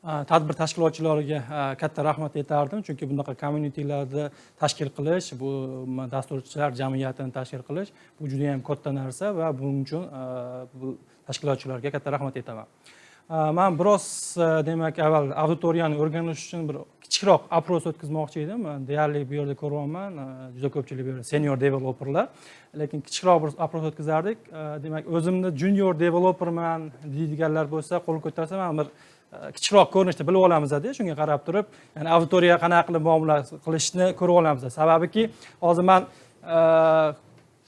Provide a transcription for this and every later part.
Tadbir tashkilotchilariga katta rahmat aytardim, chunki bunaqa communitylarni tashkil qilish, bu dasturchilar jamiyatini tashkil qilish bu juda ham katta narsa va buning uchun bu tashkilotchilarga katta rahmat aytaman. Man biroz demak, avval auditoriyani o'rganish uchun bir kichikroq опрос o'tkazmoqchi edim. Man deyarli bu yerda ko'ryapman, juda ko'pchilik bu yerda senior developerlar, lekin kichikroq bir опрос o'tkazardik. Demak, o'zimni junior developerman deydiganlar bo'lsa, qo'l ko'tarsa, man bir kichikroq ko'rinishda bilib olamizda, shunga qarab turib, ya'ni auditoriya qanaqa qilib muomala qilishni ko'rib olamiz. Sababiki, hozir man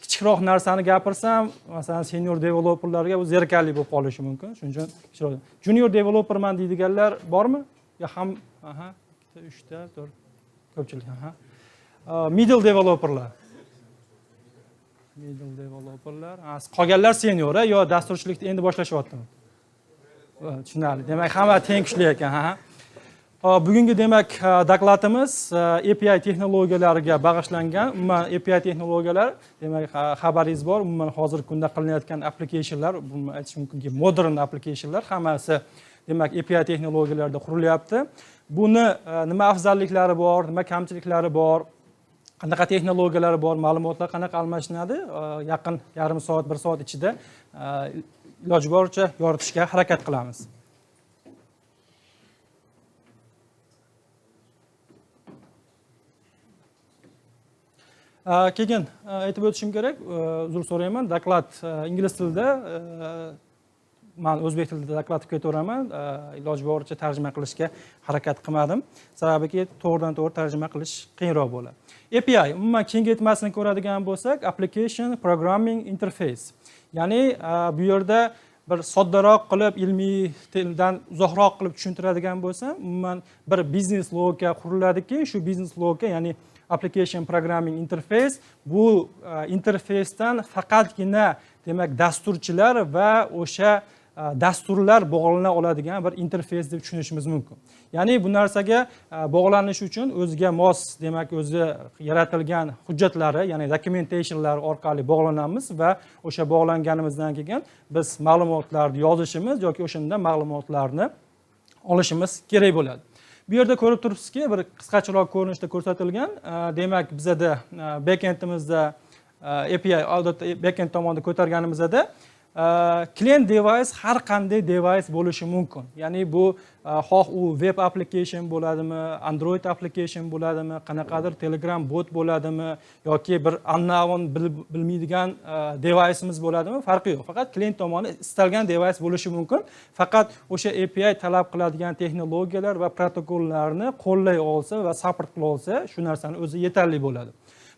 kichikroq narsani gapirsam, masalan, senior developerlarga bu zerikarli bo'lib qolishi mumkin. Shuning uchun kichikroq. Junior developerman deydiganlar bormi? Yo ham, aha, ikkita, uchta, to'rt, ko'pchilik, aha. Middle developerlar. Middle developerlar. Ha, qolganlar senior, yo dasturchilikni endi boshlashyaptimi? Tushunarli. Demak, hamma teng kuchli ekan, ha. Hop, bugungi demak dokladimiz API texnologiyalariga bag'ishlangan. Umuman API texnologiyalar, demak, xabaringiz bor, umuman hozirgi kunda qilinayotgan applicationlar, buni aytish mumkinki, modern applicationlar hammasi demak API texnologiyalarida qurilyapti. Buni nima afzalliklari bor, nima kamchiliklari bor, qanaqa texnologiyalari bor, ma'lumotlar qanaqa almashinadi, yaqin yarim soat, bir soat ichida iloji boricha yoritishga harakat qilamiz. Keyin aytib o'tishim kerak, uzr so'rayman, doklad ingliz tilida, man o'zbek tilida doklad qilib ketaveraman, iloji boricha tarjima qilishga harakat qilmadim, sababiki to'g'ridan to'g'ri tarjima qilish qiyinroq bo'ladi. API umuman kengaytmasini ko'radigan bo'lsak, Application Programming Interface, ya'ni bu yerda bir soddaroq qilib, ilmiy tildan uzoqroq qilib tushuntiradigan bo'lsam, umuman bir biznes logika quriladiki, shu biznes logika, ya'ni Application Programming Interface, bu interfeysdan faqatgina demak dasturchilar va o'sha dasturlar bog'lana oladigan bir interfeys deb tushunishimiz mumkin. Ya'ni bu narsaga bog'lanish uchun o'ziga mos demak o'zi yaratilgan hujjatlari, ya'ni documentationlar orqali bog'lanamiz va o'sha bog'langanimizdan keyin biz ma'lumotlarni yozishimiz yoki o'shanda ma'lumotlarni olishimiz kerak bo'ladi. Bu yerda ko'rib turibsizki, bir qisqacharoq ko'rinishda ko'rsatilgan, demak bizada backendimizda API odatda backend tomonda ko'targanimizda client device har qanday device bo'lishi mumkin. Ya'ni bu xoh u web application bo'ladimi, Android application bo'ladimi, qanaqadir Telegram bot bo'ladimi yoki bir unknown bilmaydigan device'imiz bo'ladimi, farqi yo'q. Faqat klient tomoni istalgan device bo'lishi mumkin. Faqat o'sha API talab qiladigan texnologiyalar va protokollarni qo'llay olsa va support qila olsa, shu narsani o'zi yetarli bo'ladi.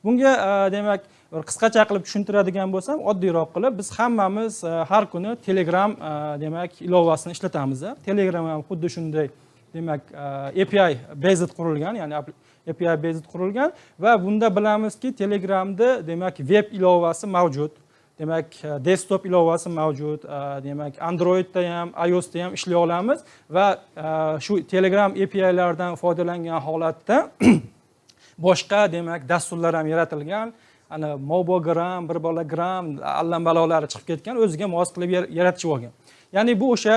Bunga demak bir qisqacha qilib tushuntiradigan bo'lsam, oddiyroq qilib, biz hammamiz har kuni Telegram demak ilovasini ishlatamiz. Telegram ham xuddi shunday demak API based qurilgan, ya'ni API based qurilgan va bunda bilamizki, Telegramda demak web ilovasi mavjud, demak desktop ilovasi mavjud, demak Androidda ham, iOSda ham ishlay olamiz va shu Telegram APIlardan foydalangan holatda boshqa demak dasturlar ham yaratilgan. Ana Mobogram, bir bola gram, allam balolari chiqib ketgan, o'ziga mos qilib yaratishib olgan. Ya'ni bu o'sha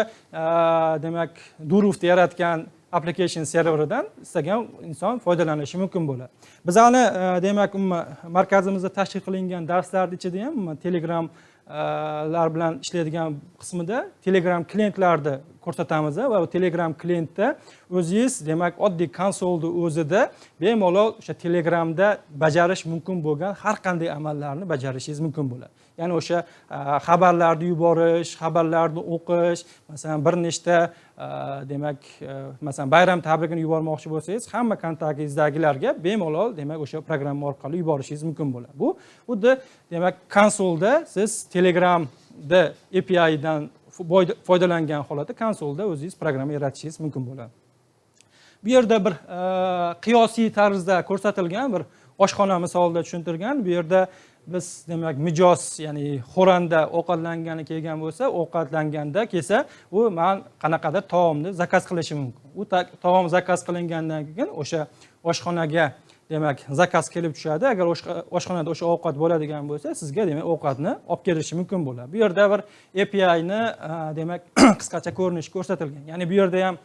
demak Durovda yaratgan application serveridan istagan inson foydalanishi mumkin bo'ladi. Bizani demak umuman markazimizda tashkil qilingan darslar ichida ham umuman Telegramlar bilan ishlaydigan qismida Telegram klientlarni ko'rsatamiz va Telegram klientda o'zingiz demak oddiy konsolni o'zida bemalol o'sha Telegramda bajarish mumkin bo'lgan har qanday amallarni bajarishingiz mumkin bo'ladi. Ya'ni o'sha xabarlarni yuborish, xabarlarni o'qish, masalan bir nechta demak masalan bayram tabrigini yubormoqchi bo'lsangiz, hamma kontaktingizdagilarga bemalol demak o'sha programma orqali yuborishingiz mumkin bo'ladi. Bu xuddi demak konsolda siz Telegramda APIdan foydalangan holatda konsolda o'zingiz programma yaratishingiz mumkin bo'ladi. Bu yerda bir qiyosiy tarzda ko'rsatilgan bir oshxona misolida tushuntirgan. Bu yerda biz demak mijoz, ya'ni xo'randa ovqatlangani kelgan bo'lsa, ovqatlanganda kelsa, u man qanaqadir taomni zakaz qilishi mumkin. U taom zakaz qilingandan keyin o'sha oshxonaga demak zakaz kelib tushadi. Agar oshxonada o'sha ovqat bo'ladigan bo'lsa, sizga demak ovqatni olib kelishi mumkin bo'ladi. Bu yerda bir API ni demak qisqacha ko'rinishi ko'rsatilgan. Ya'ni bu yerda ham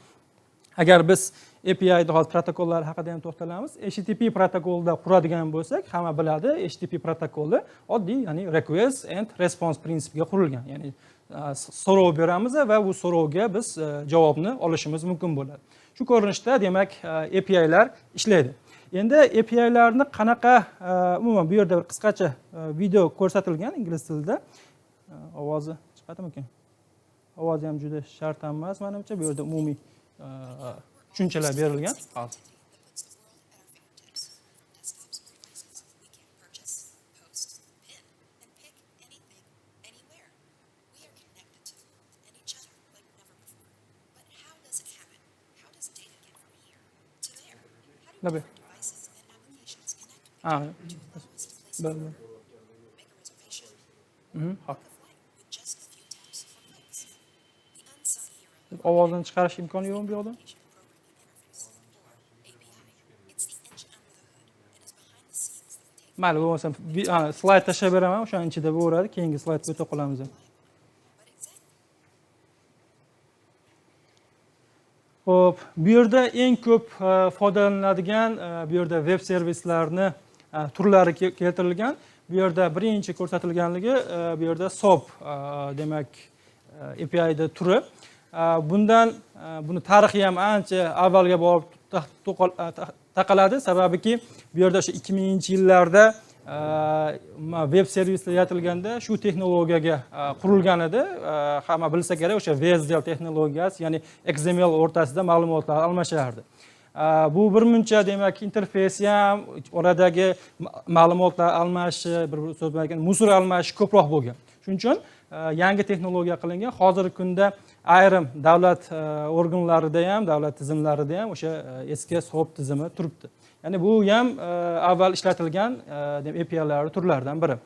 Agar biz APIni hozir protokollari haqida ham to'xtalamiz. HTTP protokolida quradigan bo'lsak, hamma biladi, HTTP protokoli oddiy, ya'ni request and response prinsipiga qurilgan. Ya'ni so'rov beramiz va bu so'rovga biz javobni olishimiz mumkin bo'ladi. Shu ko'rinishda, demak, APIlar ishlaydi. Endi APIlarni qanaqa, umuman bu yerda bir qisqacha video ko'rsatilgan ingliz tilida. Ovozi chiqadimikan? Ovozi ham juda shart emas manimcha. Bu yerda umumiy tushunchalar berilgan. Hozir. That puts the world at our fingertips. From desktops or devices, we can purchase, post, pin, and pick anything, anywhere. We are connected to the world and each other like never before. But how does it happen? How does data get from here to there? How do Labi. Different devices and applications connect with each Ah, other to allow us to place an bo'ldi. Order, make a reservation, Hop. Book a flight with just a few taps or clicks? The unsung hero Ovozini chiqarish imkoni yo'qmi bu yoqda? Application Programming Interface, or API. It's the engine under the hood and is behind the scenes that we take Mayli, bo'lmasam slayd tashlab beraman, o'shani ichida bo'laveradi. Keyingi slaydga o'ta qolamiz. But exactly Xo'p, bu yerda eng ko'p foydalaniladigan bu yerda web servislarni turlari keltirilgan. Bu yerda birinchi ko'rsatilganligi bu yerda SOAP, demak, API'da turi. Bundan buni tarixi ham ancha avvalga borib taqaladi, sababiki bu yerda o'sha 2000-yillarda web servislar yaratilganda shu texnologiyaga qurilgan edi. Hamma bilsa kerak, o'sha WSDL texnologiyasi, ya'ni XML o'rtasida ma'lumotlar almashardi. Bu bir muncha, demak, interfeysi ham, oradagi ma'lumotlar almashishi, bir so'z bilan aytganda, мусор almashish ko'proq bo'lgan. Shuning uchun yangi texnologiya qilingan. Hozirgi kunda ayrim davlat organlarida ham, davlat tizimlarida ham o'sha eski SOAP tizimi turibdi. Ya'ni bu ham avval ishlatilgan demak, APIlar turlaridan biri.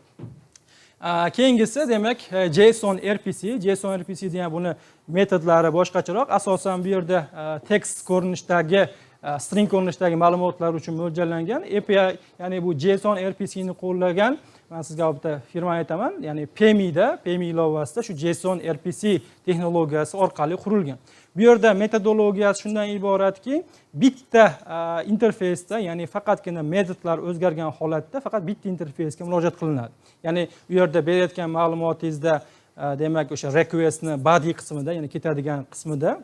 Keyingisi, demak, JSON RPC. JSON RPC degan buni metodlari boshqacharoq. Asosan bu yerda tekst ko'rinishdagi, string ko'rinishdagi ma'lumotlar uchun mo'ljallangan API, ya'ni bu JSON RPC ni qo'llagan. Man sizga bitta firma aytaman, ya'ni Paymeda, Payme ilovasida shu JSON RPC texnologiyasi orqali qurilgan. Bu yerda metodologiyasi shundan iboratki, bitta interfeysda, ya'ni faqatgina metodlar o'zgargan holatda faqat bitta interfeysga murojaat qilinadi. Ya'ni u yerda berayotgan ma'lumotingizda, demak, o'sha requestni body qismida, ya'ni ketadigan qismida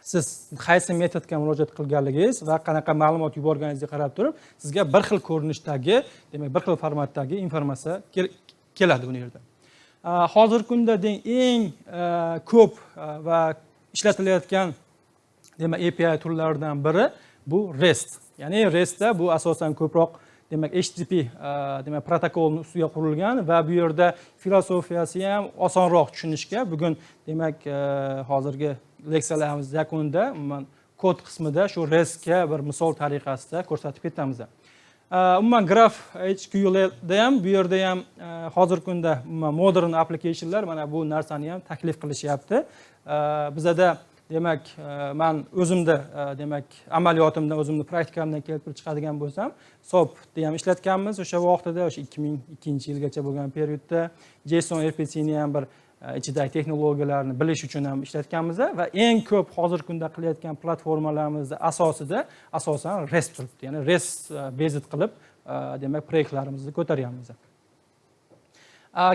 siz qaysi metodga murojaat qilganligingiz va qanaqa ma'lumot yuborganingizga qarab turib, sizga bir xil ko'rinishdagi, demak, bir xil formatdagi informatsiya keladi bu yerda. Hozirgi kunda eng ko'p va ishlatilayotgan, demak, API turlaridan biri bu REST. Ya'ni RESTda bu asosan ko'proq, demak, HTTP, demak, protokolni ustiga qurilgan va bu yerda filosofiyasi ham osonroq tushunishga. Bugun, demak, hozirgi leksiyalarimiz yakunida umuman kod qismida shu RESTga bir misol tariqasida ko'rsatib ketamiz. Umuman GraphQLda ham, bu yerda ham hozirgi kunda umuman modern applicationlar mana bu narsani ham taklif qilishyapti. Bizada, demak, man o'zimda, demak, amaliyotimdan, o'zimni praktikamdan kelib chiqadigan bo'lsam, SOAPni ham ishlatganmiz o'sha vaqtida, o'sha 2002-yilgacha bo'lgan periodda JSON RPCni ham bir ichidagi texnologiyalarni bilish uchun ham ishlatganmiz va eng ko'p hozirgi kunda qilayotgan platformalarimizni asosida asosan REST turibdi. Ya'ni REST based qilib, demak, proyektlarimizni ko'taryapmiz.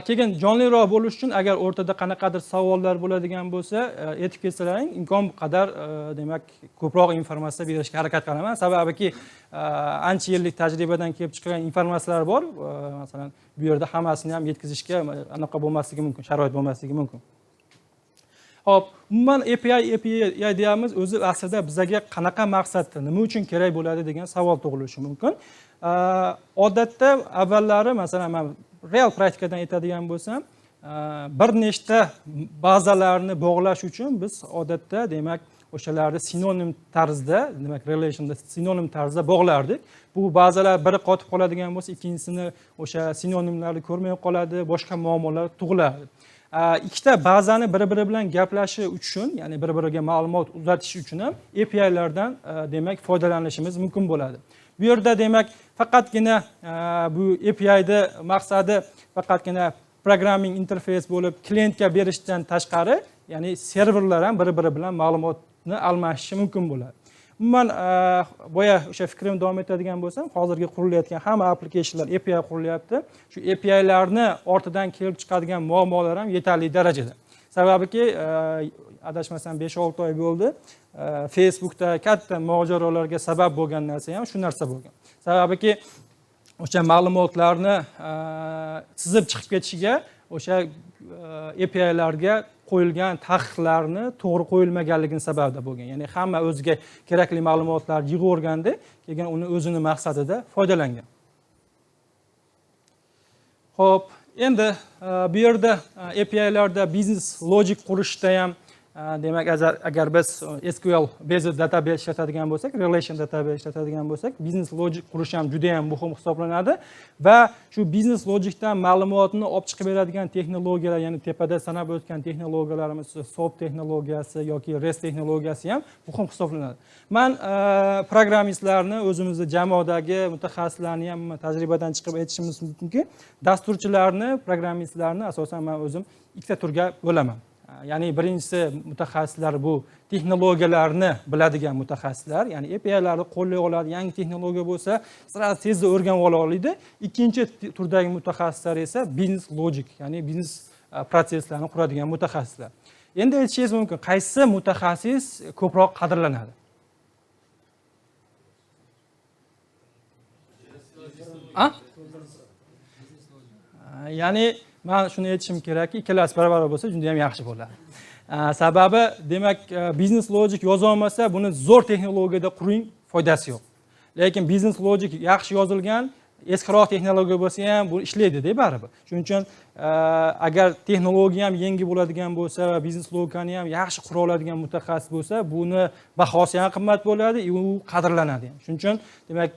Keyin jonliroq bo'lish uchun agar o'rtada qanaqadir savollar bo'ladigan bo'lsa, aytib ketsalaring, imkon qadar, demak, ko'proq informatsiya berishga harakat qilaman. Sababiki ancha yillik tajribadan kelib chiqqan informatsiyalar bor. Masalan, bu yerda hammasini ham yetkazishga anaqa bo'lmasligi mumkin, sharoit bo'lmasligi mumkin. Xo'p, umuman API deyamiz, o'zi aslida bizaga qanaqa maqsadda, nima uchun kerak bo'ladi degan savol tug'ilishi mumkin. Odatda avvallari, masalan, man real praktikadan aytadigan bo'lsam, bir nechta bazalarni bog'lash uchun biz odatda, demak, o'shalarni sinonim tarzda, demak, relationda sinonim tarzda bog'lardik. Bu bazalar biri qotib qoladigan bo'lsa, ikkinchisini o'sha sinonimlarni ko'rmay qoladi, boshqa muammolar tug'iladi. Ikkita bazani bir-biri bilan gaplashishi uchun, ya'ni bir-biriga ma'lumot uzatish uchun ham APIlardan, demak, foydalanishimiz mumkin bo'ladi. Bu yerda, demak, faqatgina bu APIni maqsadi faqatgina programming interfeys bo'lib klientga berishdan tashqari, ya'ni serverlar ham bir-biri bilan ma'lumot ma'lumotni almashishi mumkin bo'ladi. Umuman, boya o'sha fikrimni davom etadigan bo'lsam, hozirgi qurilayotgan hamma applicationlar API qurilyapti. Shu APIlarni ortidan kelib chiqadigan muammolar ham yetarli darajada. Sababiki, adashmasam 5-6 oy bo'ldi. Facebookda katta mojarolarga sabab bo'lgan narsa ham shu narsa bo'lgan. Sababiki, o'sha ma'lumotlarni sizib chiqib ketishiga o'sha APIlarga qo'yilgan taqiqlarni to'g'ri qo'yilmaganligini sababida bo'lgan. Ya'ni hamma o'ziga kerakli ma'lumotlarni yig'averganda, keyin uni o'zini maqsadida foydalangan. Xo'p, endi bu yerda APIlarda biznes logic qurishda ham, demak, agar biz SQL based database ishlatadigan bo'lsak, relation database ishlatadigan bo'lsak, biznes logic qurish ham juda ham muhim hisoblanadi va shu biznes logicdan ma'lumotni olib chiqib beradigan texnologiyalar, ya'ni tepada sanab o'tgan texnologiyalarimiz, SOAP texnologiyasi yoki REST texnologiyasi ham muhim hisoblanadi. Man programmistlarni, o'zimizni jamoadagi mutaxassislarni ham tajribadan chiqib aytishimiz mumkinki, dasturchilarni, programmistlarni asosan man o'zim ikkita turga bo'laman. Ya'ni birinchisi mutaxassislar bu texnologiyalarni biladigan mutaxassislar, ya'ni APIlarni qo'llay oladi, yangi texnologiya bo'lsa, сразу tezda o'rganib ola oladi. Ikkinchi turdagi mutaxassislar esa biznes logic, ya'ni biznes protsesslarni quradigan mutaxassislar. Endi aytishingiz mumkin, qaysi mutaxassis ko'proq qadrlanadi? A? Ya'ni men shuni aytishim kerakki, ikkalasi barobar bo'lsa juda ham yaxshi bo'ladi. Sababi, demak, biznes logic yoza olmasa, buni zo'r texnologiyada quring, foydasi yo'q. Lekin biznes logic yaxshi yozilgan, eskiroq texnologiya bo'lsa ham bu ishlaydi-da baribir. Shuning uchun agar texnologiya ham yangi bo'ladigan bo'lsa va biznes logikani ham yaxshi qura oladigan mutaxassis bo'lsa, buni bahosi ham qimmat bo'ladi, u qadrlanadi ham. Shuning uchun, demak,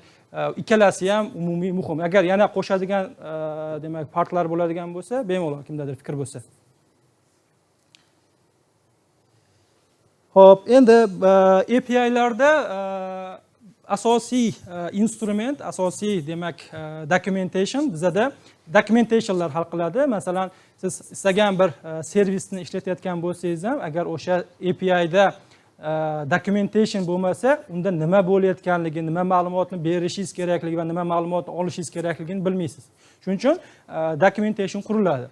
ikkalasi ham umumiy muhim. Agar yana qo'shadigan, demak, partlar bo'ladigan bo'lsa, bemalol kimdadir fikr bo'lsa. Xo'p, endi APIlarda asosiy instrument, asosiy, demak, documentation bizada documentationlar hal qiladi. Masalan, siz istagan bir servisni ishlatayotgan bo'lsangiz ham, agar o'sha APIda documentation bo'lmasa, unda nima bo'layotganligi, nima ma'lumotni berishingiz kerakligi va nima ma'lumotni olishingiz kerakligini bilmaysiz. Shuning uchun documentation quriladi.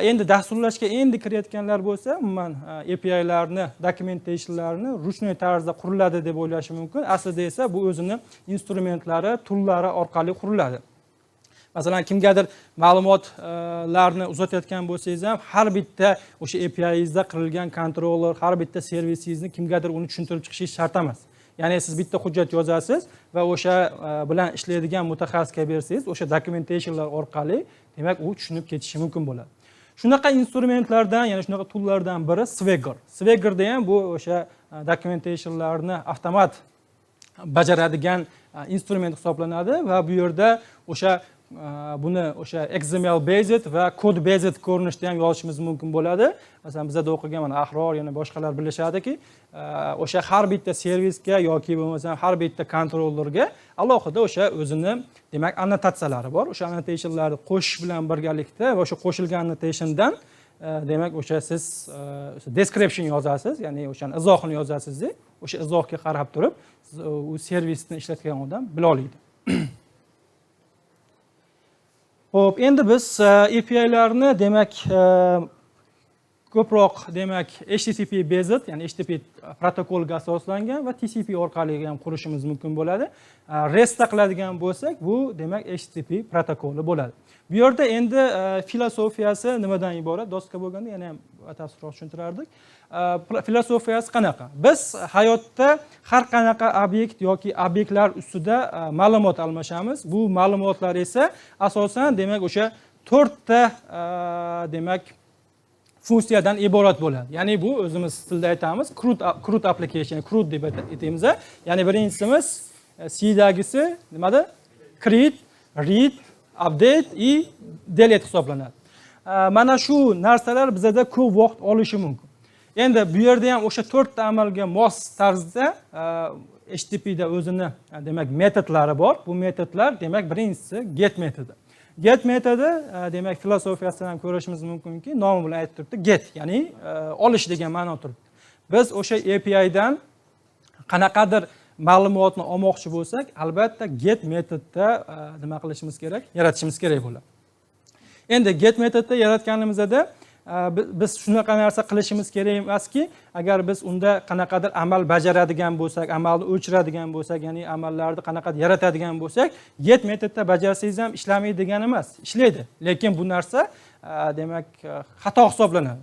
Endi dasturlashga endi kirayotganlar bo'lsa, umuman APIlarni, documentationlarni ruchnoy tarzda quriladi deb o'ylashi mumkin. Aslida esa bu o'zini instrumentlari, tullari orqali quriladi. Masalan, kimgadir ma'lumotlarni uzatayotgan bo'lsangiz ham, har bitta o'sha APIingizda qirilgan kontroller, har bitta servisingizni kimgadir uni tushuntirib chiqishingiz shart emas. Ya'ni siz bitta hujjat yozasiz va o'sha bilan ishlaydigan mutaxassisga bersangiz, o'sha documentationlar orqali, demak, u tushunib ketishi mumkin bo'ladi. Shunaqa instrumentlardan, ya'ni shunaqa toollardan biri Swagger. Swaggerda ham bu o'sha documentationlarni avtomat bajaradigan instrument hisoblanadi va bu yerda o'sha buni o'sha XML based va code based ko'rinishda ham yozishimiz mumkin bo'ladi. Masalan, bizada o'qigan mana Ahror, yana boshqalar bilishadiki, o'sha har bitta servisga yoki bo'lmasam har bitta kontrollerga alohida o'sha o'zini, demak, annotatsiyalari bor. O'sha annotationlarni qo'shish bilan birgalikda va o'sha qo'shilgan annotationdan, demak, o'sha siz o'sha description yozasiz, ya'ni o'shani izohini yozasiz-da, o'sha izohga qarab turib, siz u servisni ishlatgan odam bila oladi. Xo'p, endi biz APIlarni, demak, ko'proq, demak, HTTP based, ya'ni HTTP protokolga asoslangan va TCP orqali ham qurishimiz mumkin bo'ladi. REST da qiladigan bo'lsak, bu, demak, HTTP protokoli bo'ladi. Bu yerda endi filosofiyasi nimadan iborat? Doska bo'lganda yana ham batafsilroq tushuntirardik. Filosofiyasi qanaqa? Biz hayotda har qanaqa obyekt yoki obyektlar ustida ma'lumot almashamiz. Bu ma'lumotlar esa asosan, demak, o'sha to'rtta, demak, funksiyadan iborat bo'ladi. Ya'ni bu o'zimiz tilda aytamiz, CRUD application, CRUD deb aytamiz. Ya'ni birinchisimiz, C dagisi nimada? Create, read, update и delete hisoblanadi. Mana shu narsalar bizada ko'p vaqt olishi mumkin. Endi bu yerda ham o'sha to'rtta amalga mos tarzda HTTP da o'zini, demak, metodlari bor. Bu metodlar, demak, birinchisi get metodi. Get metodi, demak, filosofiyasini ham ko'rishimiz mumkinki, nomi bilan aytib turibdi, get, ya'ni olish degan ma'no turibdi. Biz o'sha API dan Qanaqadir ma'lumotni olmoqchi bo'lsak, albatta get metodda nima qilishimiz kerak? Yaratishimiz kerak bo'ladi. Endi get metodda yaratganimizda biz shunaqa narsa qilishimiz kerak emaski, agar biz unda qanaqadir amal bajaradigan bo'lsak, amalni o'chiradigan bo'lsak, ya'ni amallarni qanaqadir yaratadigan bo'lsak, get metodda bajarsangiz ham ishlamaydi degani emas, ishlaydi. Lekin bu narsa demak, xato hisoblanadi,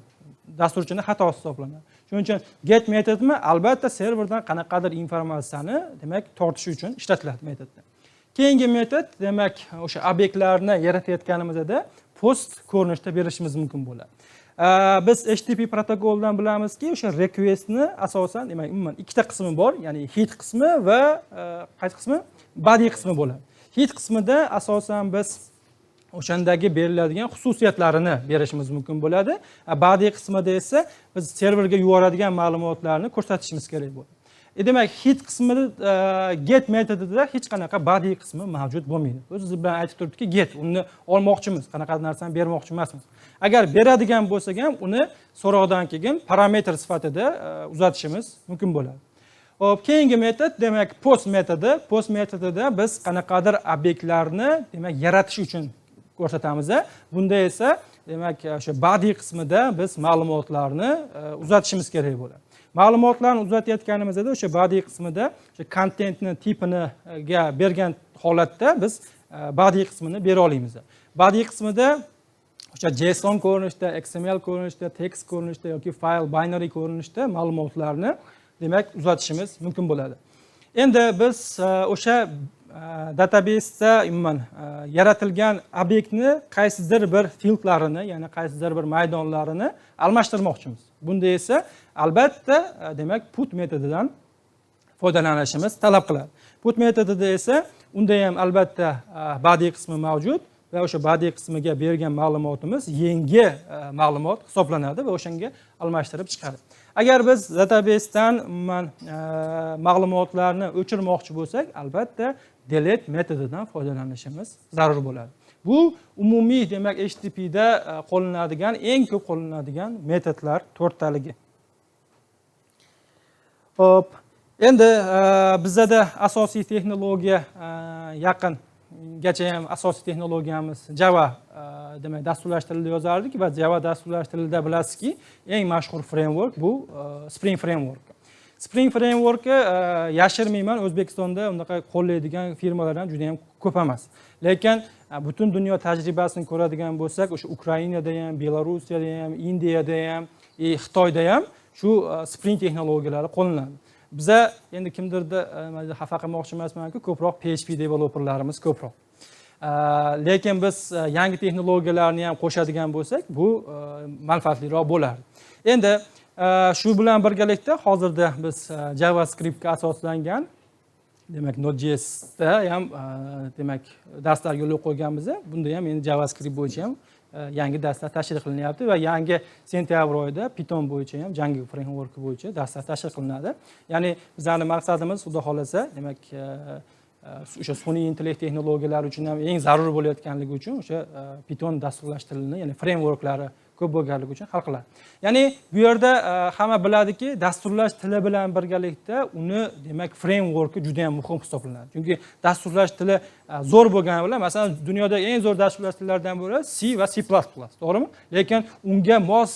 dasturchini xatosi hisoblanadi. Shuning uchun get metodmi, albatta serverdan qanaqadir informatsiyani, demak, tortish uchun ishlatiladi metodda. Keyingi metod, demak, o'sha obyektlarni yaratayotganimizda post ko'rinishda berishimiz mumkin bo'ladi. Biz HTTP protokoldan bilamizki, o'sha requestni asosan, demak, umuman ikkita qismi bor, ya'ni head qismi va qaysi qismi, body qismi bo'ladi. Head qismida asosan biz o'shandagi beriladigan xususiyatlarini berishimiz mumkin bo'ladi. Body qismida esa biz serverga yuboradigan ma'lumotlarni ko'rsatishimiz kerak bo'ladi. Demak, head qismida get metodida hech qanaqa body qismi mavjud bo'lmaydi. O'zi bilan aytib turibdiki, get, uni olmoqchimiz, qanaqa narsani bermoqchi emasmiz. Agar beradigan bo'lsak ham, uni so'roqdan keyin parametr sifatida uzatishimiz mumkin bo'ladi. Xo'p, keyingi metod, demak, post metodi. Post metodida biz qanaqadir obyektlarni, demak, yaratish uchun ko'rsatamiz. Bunda esa, demak, o'sha body qismida biz ma'lumotlarni uzatishimiz kerak bo'ladi. Ma'lumotlarni uzatayotganimizda o'sha body qismida o'sha kontentni tipiniga bergan holatda biz body qismini bera olamiz. Body qismida o'sha JSON ko'rinishda, XML ko'rinishda, tekst ko'rinishda yoki fayl binary ko'rinishda ma'lumotlarni, demak, uzatishimiz mumkin bo'ladi. Endi biz o'sha database'da umuman yaratilgan obyektni qaysidir bir fieldlarini, ya'ni qaysidir bir maydonlarini almashtirmoqchimiz. Bunda esa albatta, demak, put metodidan foydalanishimiz talab qiladi. Put metodida esa unda ham albatta body qismi mavjud va o'sha body qismiga bergan ma'lumotimiz yangi ma'lumot hisoblanadi va o'shanga almashtirib chiqadi. Agar biz databasedan umuman ma'lumotlarni o'chirmoqchi bo'lsak, albatta delete metodidan foydalanishimiz zarur bo'ladi. Bu umumiy, demak, HTTPda qo'llanadigan, eng ko'p qo'llanadigan metodlar to'rttaligi. Xo'p, endi bizada asosiy texnologiya, yaqingacha ham asosiy texnologiyamiz Java, demak, dasturlash tilida yozardik va Java dasturlash tilida bilasizki, eng mashhur framework bu Spring Framework. Spring Framework'i, yashirmayman, O'zbekistonda unaqa qo'llaydigan firmalar ham juda ham ko'p emas. Lekin butun dunyo tajribasini ko'radigan bo'lsak, o'sha Ukrainada ham, Belarusiyada ham, Indiyada ham, Xitoyda ham shu Spring texnologiyalari qo'llanadi. Biza endi kimdirda xafa qilmoqchi emasmanku, ko'proq PHP developerlarimiz ko'proq. Lekin biz yangi texnologiyalarni ham qo'shadigan bo'lsak, bu manfaatliroq bo'lardi. Endi shu bilan birgalikda hozirda biz JavaScriptga asoslangan, demak, Node.jsda ham, demak, darslar yo'lga qo'yganmiz. Bunda ham endi JavaScript bo'yicha ham yangi darslar tashkil qilinyapti va yangi sentyabr oyida Python bo'yicha ham, Django framework bo'yicha darslar tashkil qilinadi. Ya'ni bizani maqsadimiz, xudo xohlasa, demak, o'sha sun'iy intellekt texnologiyalari uchun ham eng zarur bo'layotganligi uchun o'sha Python dasturlash tilini, ya'ni frameworklari ko'p bo'lganligi uchun hal qiladi. Ya'ni bu yerda hamma biladiki, dasturlash tili bilan birgalikda uni, demak, frameworki juda ham muhim hisoblanadi. Chunki dasturlash tili zo'r bo'lgani bilan, masalan, dunyodagi eng zo'r dasturlash tillaridan biri C va C++, to'g'rimi? Lekin unga mos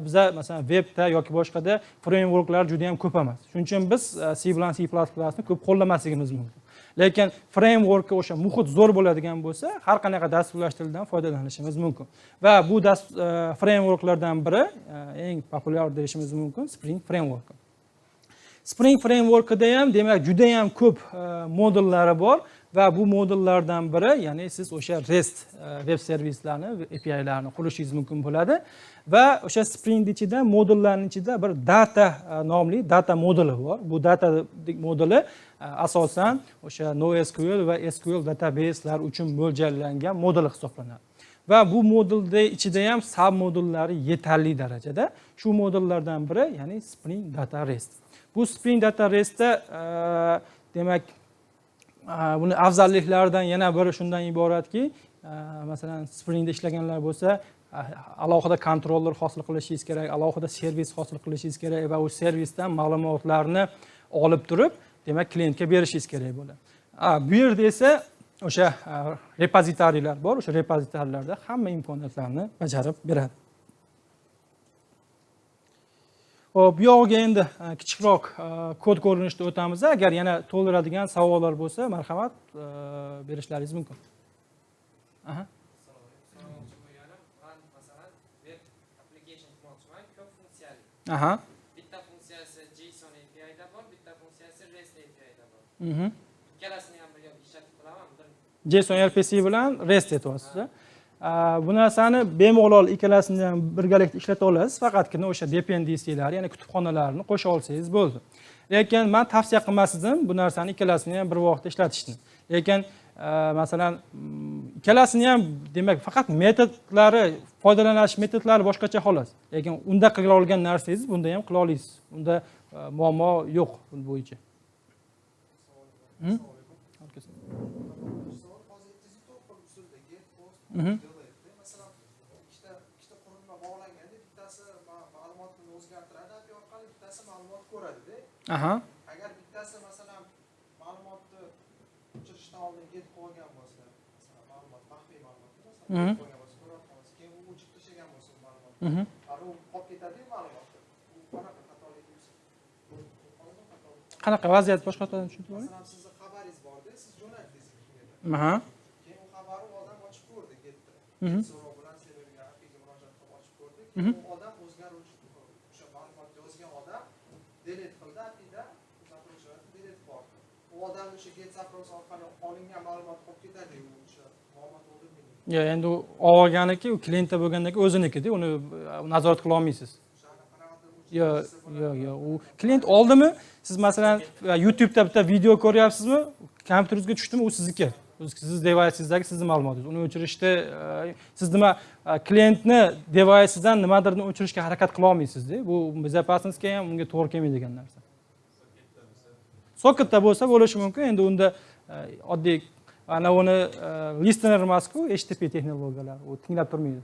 biza, masalan, webda yoki boshqada frameworklar juda ham ko'p emas. Shuning uchun biz C bilan C++ ni ko'p qo'llamasligimiz mumkin. Lekin frameworkka o'sha muhit zo'r bo'ladigan bo'lsa, har qanaqa dasturlash tilidan foydalanishimiz mumkin. Va bu frameworklardan biri, eng populyar deyishimiz mumkin, Spring Framework. Spring Frameworkida ham, demak, juda ham ko'p modullari bor va bu modullardan biri, ya'ni siz o'sha REST web servislarni, APIlarni qurishingiz mumkin bo'ladi va o'sha Spring ichida, modullarning ichida bir data nomli data moduli bor. Bu data moduli asosan o'sha NoSQL va SQL databaselar uchun mo'ljallangan modul hisoblanadi. Va bu modulda ichida ham sub modullari yetarli darajada. Shu modullardan biri, ya'ni Spring Data REST. Bu Spring Data RESTda, demak, buni afzalliklaridan yana biri shundan iboratki, masalan, Springda ishlaganlar bo'lsa, alohida kontroller hosil qilishingiz kerak, alohida servis hosil qilishingiz kerak va u servisdan ma'lumotlarni olib turib demak, klientga berishingiz kerak bo'ladi. Bu yerda esa o'sha repozitoriylar bor, o'sha repozitoriylarda hamma imkoniyatlarni bajarib beradi. Xo'p, bu yog'iga endi kichikroq kod ko'rinishida o'tamiz. Agar yana to'ldiradigan savollar bo'lsa, marhamat, berishlaringiz mumkin. Aha. Masalan, web application qilmoqchiman, ko'p funksiyali. Aha. Bitta funksiyasi JSON API'da bor, bitta funksiyasi REST API'da bor. Ikkalasini ham birga ishlatib qilaman. JSON RPC bilan REST aytyapsiz. Bu narsani bemalol ikkalasini ham birgalikda ishlata olasiz, faqatgina o'sha dependencylar, ya'ni kutubxonalarni qo'sha olsangiz bo'ldi. Lekin men tavsiya qilmas edim bu narsani ikkalasini ham bir vaqtda ishlatishni. Lekin masalan, ikkalasini ham, demak, faqat metodlari, foydalanish metodlari boshqacha xolos. Lekin unda qila olgan narsangiz bunda ham qila olasiz. Unda muammo yo'q bu bo'yicha. Masalan, ikkita qurilma bog'langanda bittasi ma'lumotni o'zgartiradi API orqali, bittasi ma'lumot ko'radi-da. Aha. Agar bittasi masalan ma'lumotni o'chirishdan oldin get qo'ygan bo'lsa, masalan, ma'lumot maxfiy ma'lumot, masalan, qo'ygan bo'lsa, ko'rayotgan bo'lsa, keyin u o'chirib tashlagan bo'lsa ma'lumot. U qolib ketadi-yu ma'lumot. U qanaqa xatolik bo'lsa? Qanaqa vaziyat boshqatdan tushuntirib oling? Masalan, sizni xabaringiz borda, siz jo'natdingiz kimgadir. Aha. Keyin u xabarni u odam ochib ko'rdi, ketdi. So'rov bilan serverga APIga murojaat qilib ochib ko'rdi. Keyin u odam o'zgaruvchi o'sha ma'lumot yozgan odam delete qildi APIda, запрос delete qildi. U odam o'sha get запрос orqali olingan ma'lumot qolib ketadi, u o'sha muammo tug'dirmaydi. Yo, endi u olganiki, u klientda bo'lgandan keyin o'zinikida, uni nazorat qila olmaysiz. Yo'q, yo'q, yo'q. U klient oldimi? Siz masalan YouTube'da bitta video ko'ryapsizmi? Kompyuteringizga tushdimi? U sizniki. Siz devaysingizdagi sizni ma'lumotingiz. Uni o'chirishda siz nima klientni devaysidan nimadirni o'chirishga harakat qila olmaysiz-da. Bu безопасностьga ham unga to'g'ri kelmaydigan narsa. Socketda bo'lsa bo'lishi mumkin. Endi unda oddiy ana uni listener emas-ku, HTTP texnologiyalari, u tinglab turmaydi.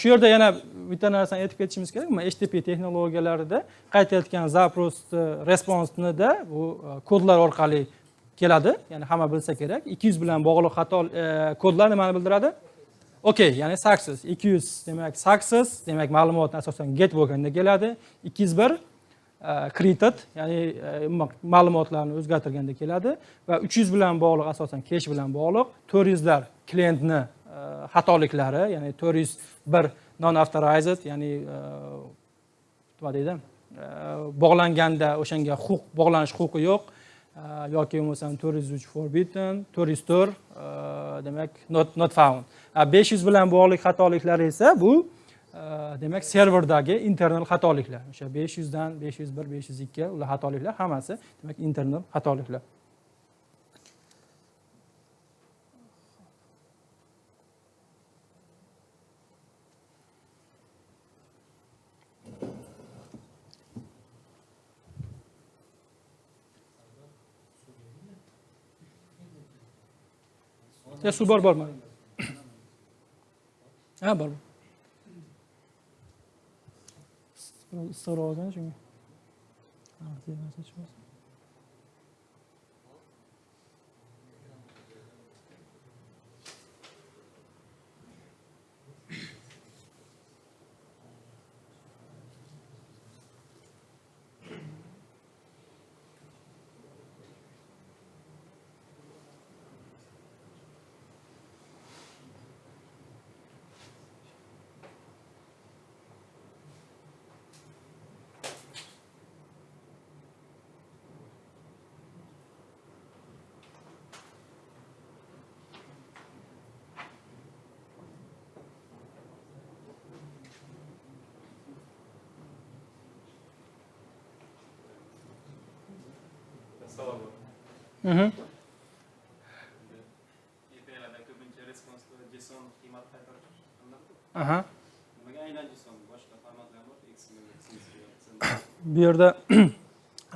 Shu yerda yana bitta narsani aytib ketishimiz kerak. Mana HTTP texnologiyalarida qaytayotgan запрос, response-ni-da bu kodlar orqali keladi. Ya'ni hamma bilsa kerak. 200 bilan bog'liq xato kodlar nimani bildiradi? Okay, ya'ni success. 200 demak success, demak ma'lumot asosan get bo'lganda keladi. 201 created, ya'ni ma'lumotlarni o'zgartirganda keladi va 300 bilan bog'liq asosan cache bilan bog'liq 400lar klientni xatoliklari, ya'ni 401 non-authorized, ya'ni nima deydi? Bog'langanda o'shanga huquq, bog'lanish huquqi yo'q yoki bo'lmasam 403 forbidden, 404 demak not found. 500 bilan bog'liq xatoliklar esa bu demak serverdagi internal xatoliklar. O'sha 500 dan 501, 502 ular xatoliklar hammasi demak internal xatoliklar. Ya suv bor, bor. Ha, bor. Issiqroq olgan shunga. Ha, API'larda ko'pincha response'da JSON qiymat qaytarib qilinadi. Aha. Nimaga aynan JSON? Boshqa formatlar bor, XML, CSV. Bu yerda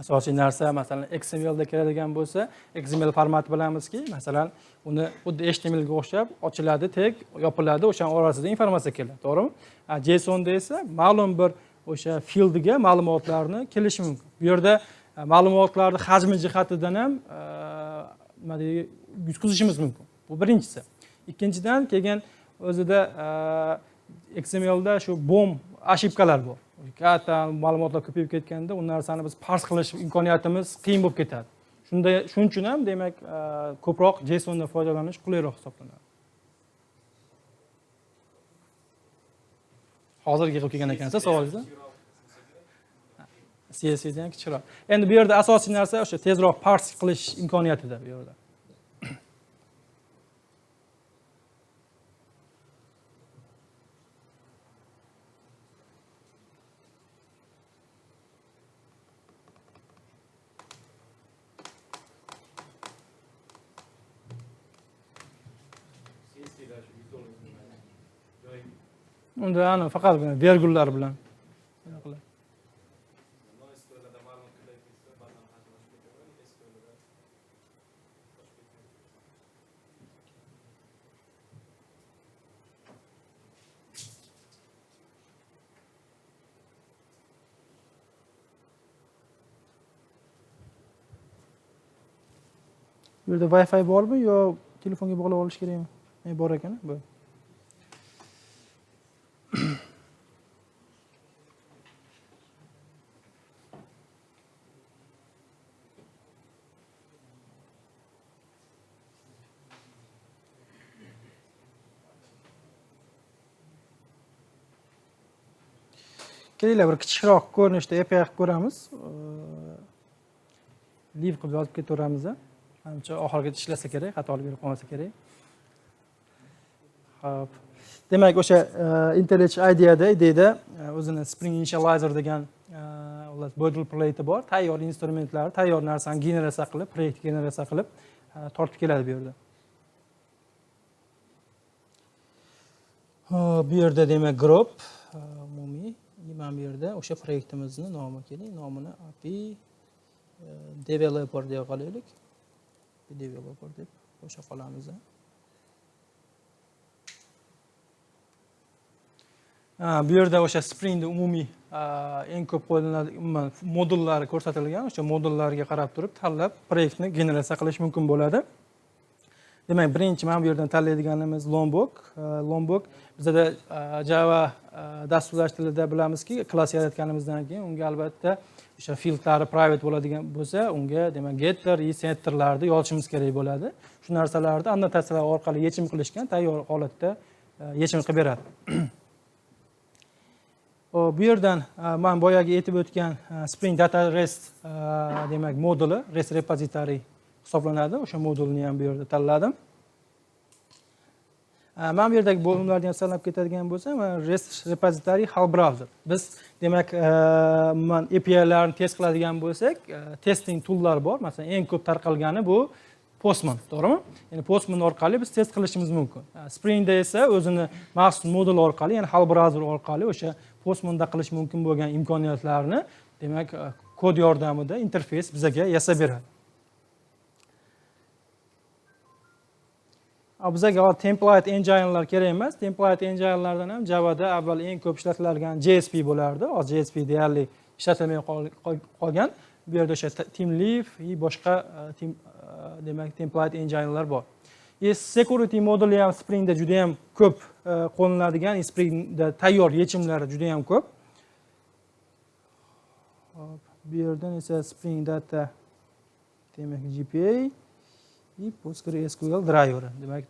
asosiy narsa, masalan, XMLda keladigan bo'lsa, XML formati bilamizki, masalan, uni xuddi HTML ga o'xshab ochiladi, tek yopiladi, o'shaning orasida informatsiya keladi, to'g'rimi? JSONda esa ma'lum bir o'sha fieldiga ma'lumotlarni kelishi mumkin. Bu yerda ma'lumotlarni hajmi jihatidan ham nima deydi, yutqizishimiz mumkin. Bu birinchisi. Ikkinchidan keyin o'zida XMLda shu BOM ошибkalar bor. Katta ma'lumotlar ko'payib ketganda u narsani biz parse qilish imkoniyatimiz qiyin bo'lib ketadi. Shunda shuning uchun ham demak ko'proq JSONdan foydalanish qulayroq hisoblanadi. Hozir yig'ib kelgan ekansiz savolingizni. CSVdan ham kichikroq. Endi bu yerda asosiy narsa o'sha tezroq parse qilish imkoniyatida bu yerda. Unda ana faqat vergullar bilan. Bu yerda Wi-Fi bormi yo telefonga bog'lab olish kerakmi? Bor ekan, bu. Kelinglar bir kichikroq ko'rinishda API qilib ko'ramiz. Live qilib yozib ketaveramiz. Manimcha oxirigacha ishlasa kerak, xatolik berib qolmasa kerak. Xo'p. Demak, o'sha IntelliJ IDEa'da, IDE'da o'zini Spring Initializer degan boilerplate bor. Tayyor instrumentlar, tayyor narsani generatsiya qilib, proyekt generatsiya qilib tortib keladi bu yerda. Bu yerda demak group umumiy, mana bu yerda o'sha proyektimizning nomi keling, nomini API developer deb qolaylik. Developer deb qo'sha qolamiz. Bu yerda o'sha Spring'da umumiy eng ko'p qo'llaniladigan umuman modullari ko'rsatilgan. O'sha modullarga qarab turib tanlab proyektni generatsiya qilish mumkin bo'ladi. Demak, birinchi mana bu yerdan tanlaydiganimiz Lombok. Lombok bizada Java dasturlash tilida bilamizki, klass yaratganimizdan keyin unga albatta o'sha fieldlari private bo'ladigan bo'lsa, unga demak getter, setterlarni yozishimiz kerak bo'ladi. Shu narsalarni annotatsiyalar orqali yechim qilishgan, tayyor holatda yechim qilib beradi. Bu yerdan men boyagi aytib o'tgan Spring Data REST demak moduli, REST repository hisoblanadi. O'sha modulni ham bu yerda tanladim. Men bu yerdagi bo'limlarni ham sanab ketadigan bo'lsam, REST repository HAL browser. Biz demak man API'larni test qiladigan bo'lsak, testing toollar bor. Masalan, eng ko'p tarqalgani bu Postman, to'g'rimi? Ya'ni Postman orqali biz test qilishimiz mumkin. Springda esa o'zini maxsus modul orqali, ya'ni HAL browser orqali o'sha Postmanda qilish mumkin bo'lgan imkoniyatlarni demak kod yordamida interfeys bizaga yasab beradi. Bizaga hozir template engine'lar kerak emas. Template engine'lardan ham Java'da avval eng ko'p ishlatilgan JSP bo'lardi. Hozir JSP deyarli ishlatilmay qolgan. Bu yerda o'sha TeamLeaf va boshqa demak template engine'lar bor. Security moduli ham Spring'da juda ham ko'p qo'llaniladigan, Spring'da tayyor yechimlari juda ham ko'p. Hop, bu yerdan esa Spring Data demak GPA va PostgreSQL driver. Demak,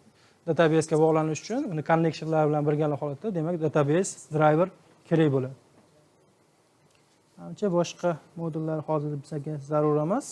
database'ga bog'lanish uchun uni connectionlar bilan birgala holatda demak database driver kerak bo'ladi. Ancha boshqa modullar hozir bizga zarur emas.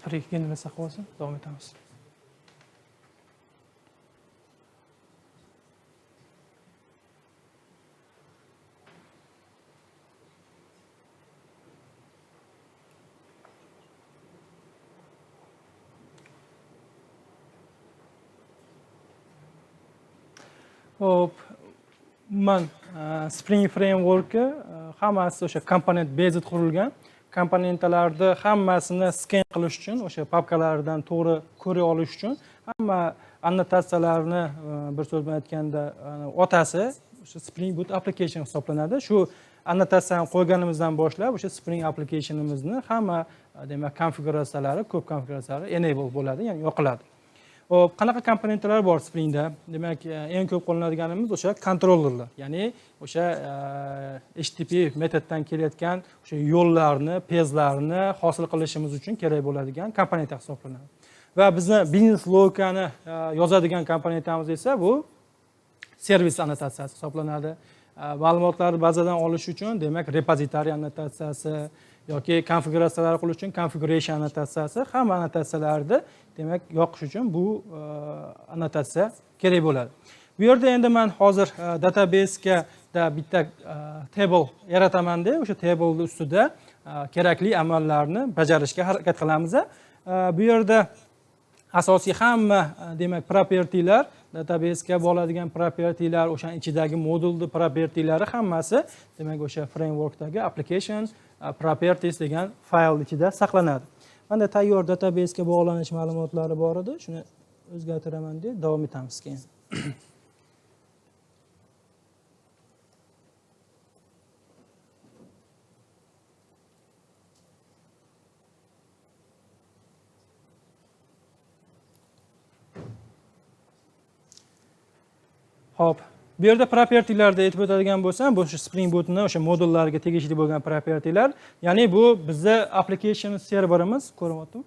Bir ikki generatsiya qilib olsin, davom etamiz. Hop, umuman Spring Framework'i hammasi o'sha komponent based qurilgan. Komponentlarni hammasini scan qilish uchun, o'sha papkalardan to'g'ri ko'ra olish uchun hamma annotatsiyalarni bir so'z bilan aytganda otasi o'sha Spring Boot application hisoblanadi. Shu annotatsiyani qo'yganimizdan boshlab o'sha Spring applicationimizni hamma demak konfiguratsiyalari, ko'p konfiguratsiyalari enable bo'ladi, ya'ni yoqiladi. Hop, qanaqa komponentlar bor Springda? Demak, eng ko'p qo'llanadiganimiz o'sha kontrollerlar, ya'ni o'sha HTTP metoddan kelayotgan o'sha yo'llarni, pezlarni hosil qilishimiz uchun kerak bo'ladigan komponent hisoblanadi. Va bizni biznes logikani yozadigan komponentamiz esa bu servis annotatsiyasi hisoblanadi. Ma'lumotlarni bazadan olish uchun demak repozitariy annotatsiyasi yoki konfiguratsiyalar qilish uchun configuration annotatsiyasi, hamma annotatsiyalarni demak yoqish uchun bu annotatsiya kerak bo'ladi. Bu yerda endi men hozir database'ga da bitta table yarataman-da, o'sha table ustida kerakli amallarni bajarishga harakat qilamiz. Bu yerda asosiy hamma demak propertylar, database'ga bo'ladigan propertylar, o'sha ichidagi modulni propertylari hammasi demak o'sha frameworkdagi application properties degan fayl ichida saqlanadi. Menda tayyor database'ga bog'lanish ma'lumotlari bor edi, shuni o'zgartiraman deb davom etamiz keyin. Hop, bu yerda propertylarda aytib o'tadigan bo'lsam, bu shu Spring Boot'ni o'sha modullarga tegishli bo'lgan propertylar, ya'ni bu bizda application serverimiz ko'rinyaptimi?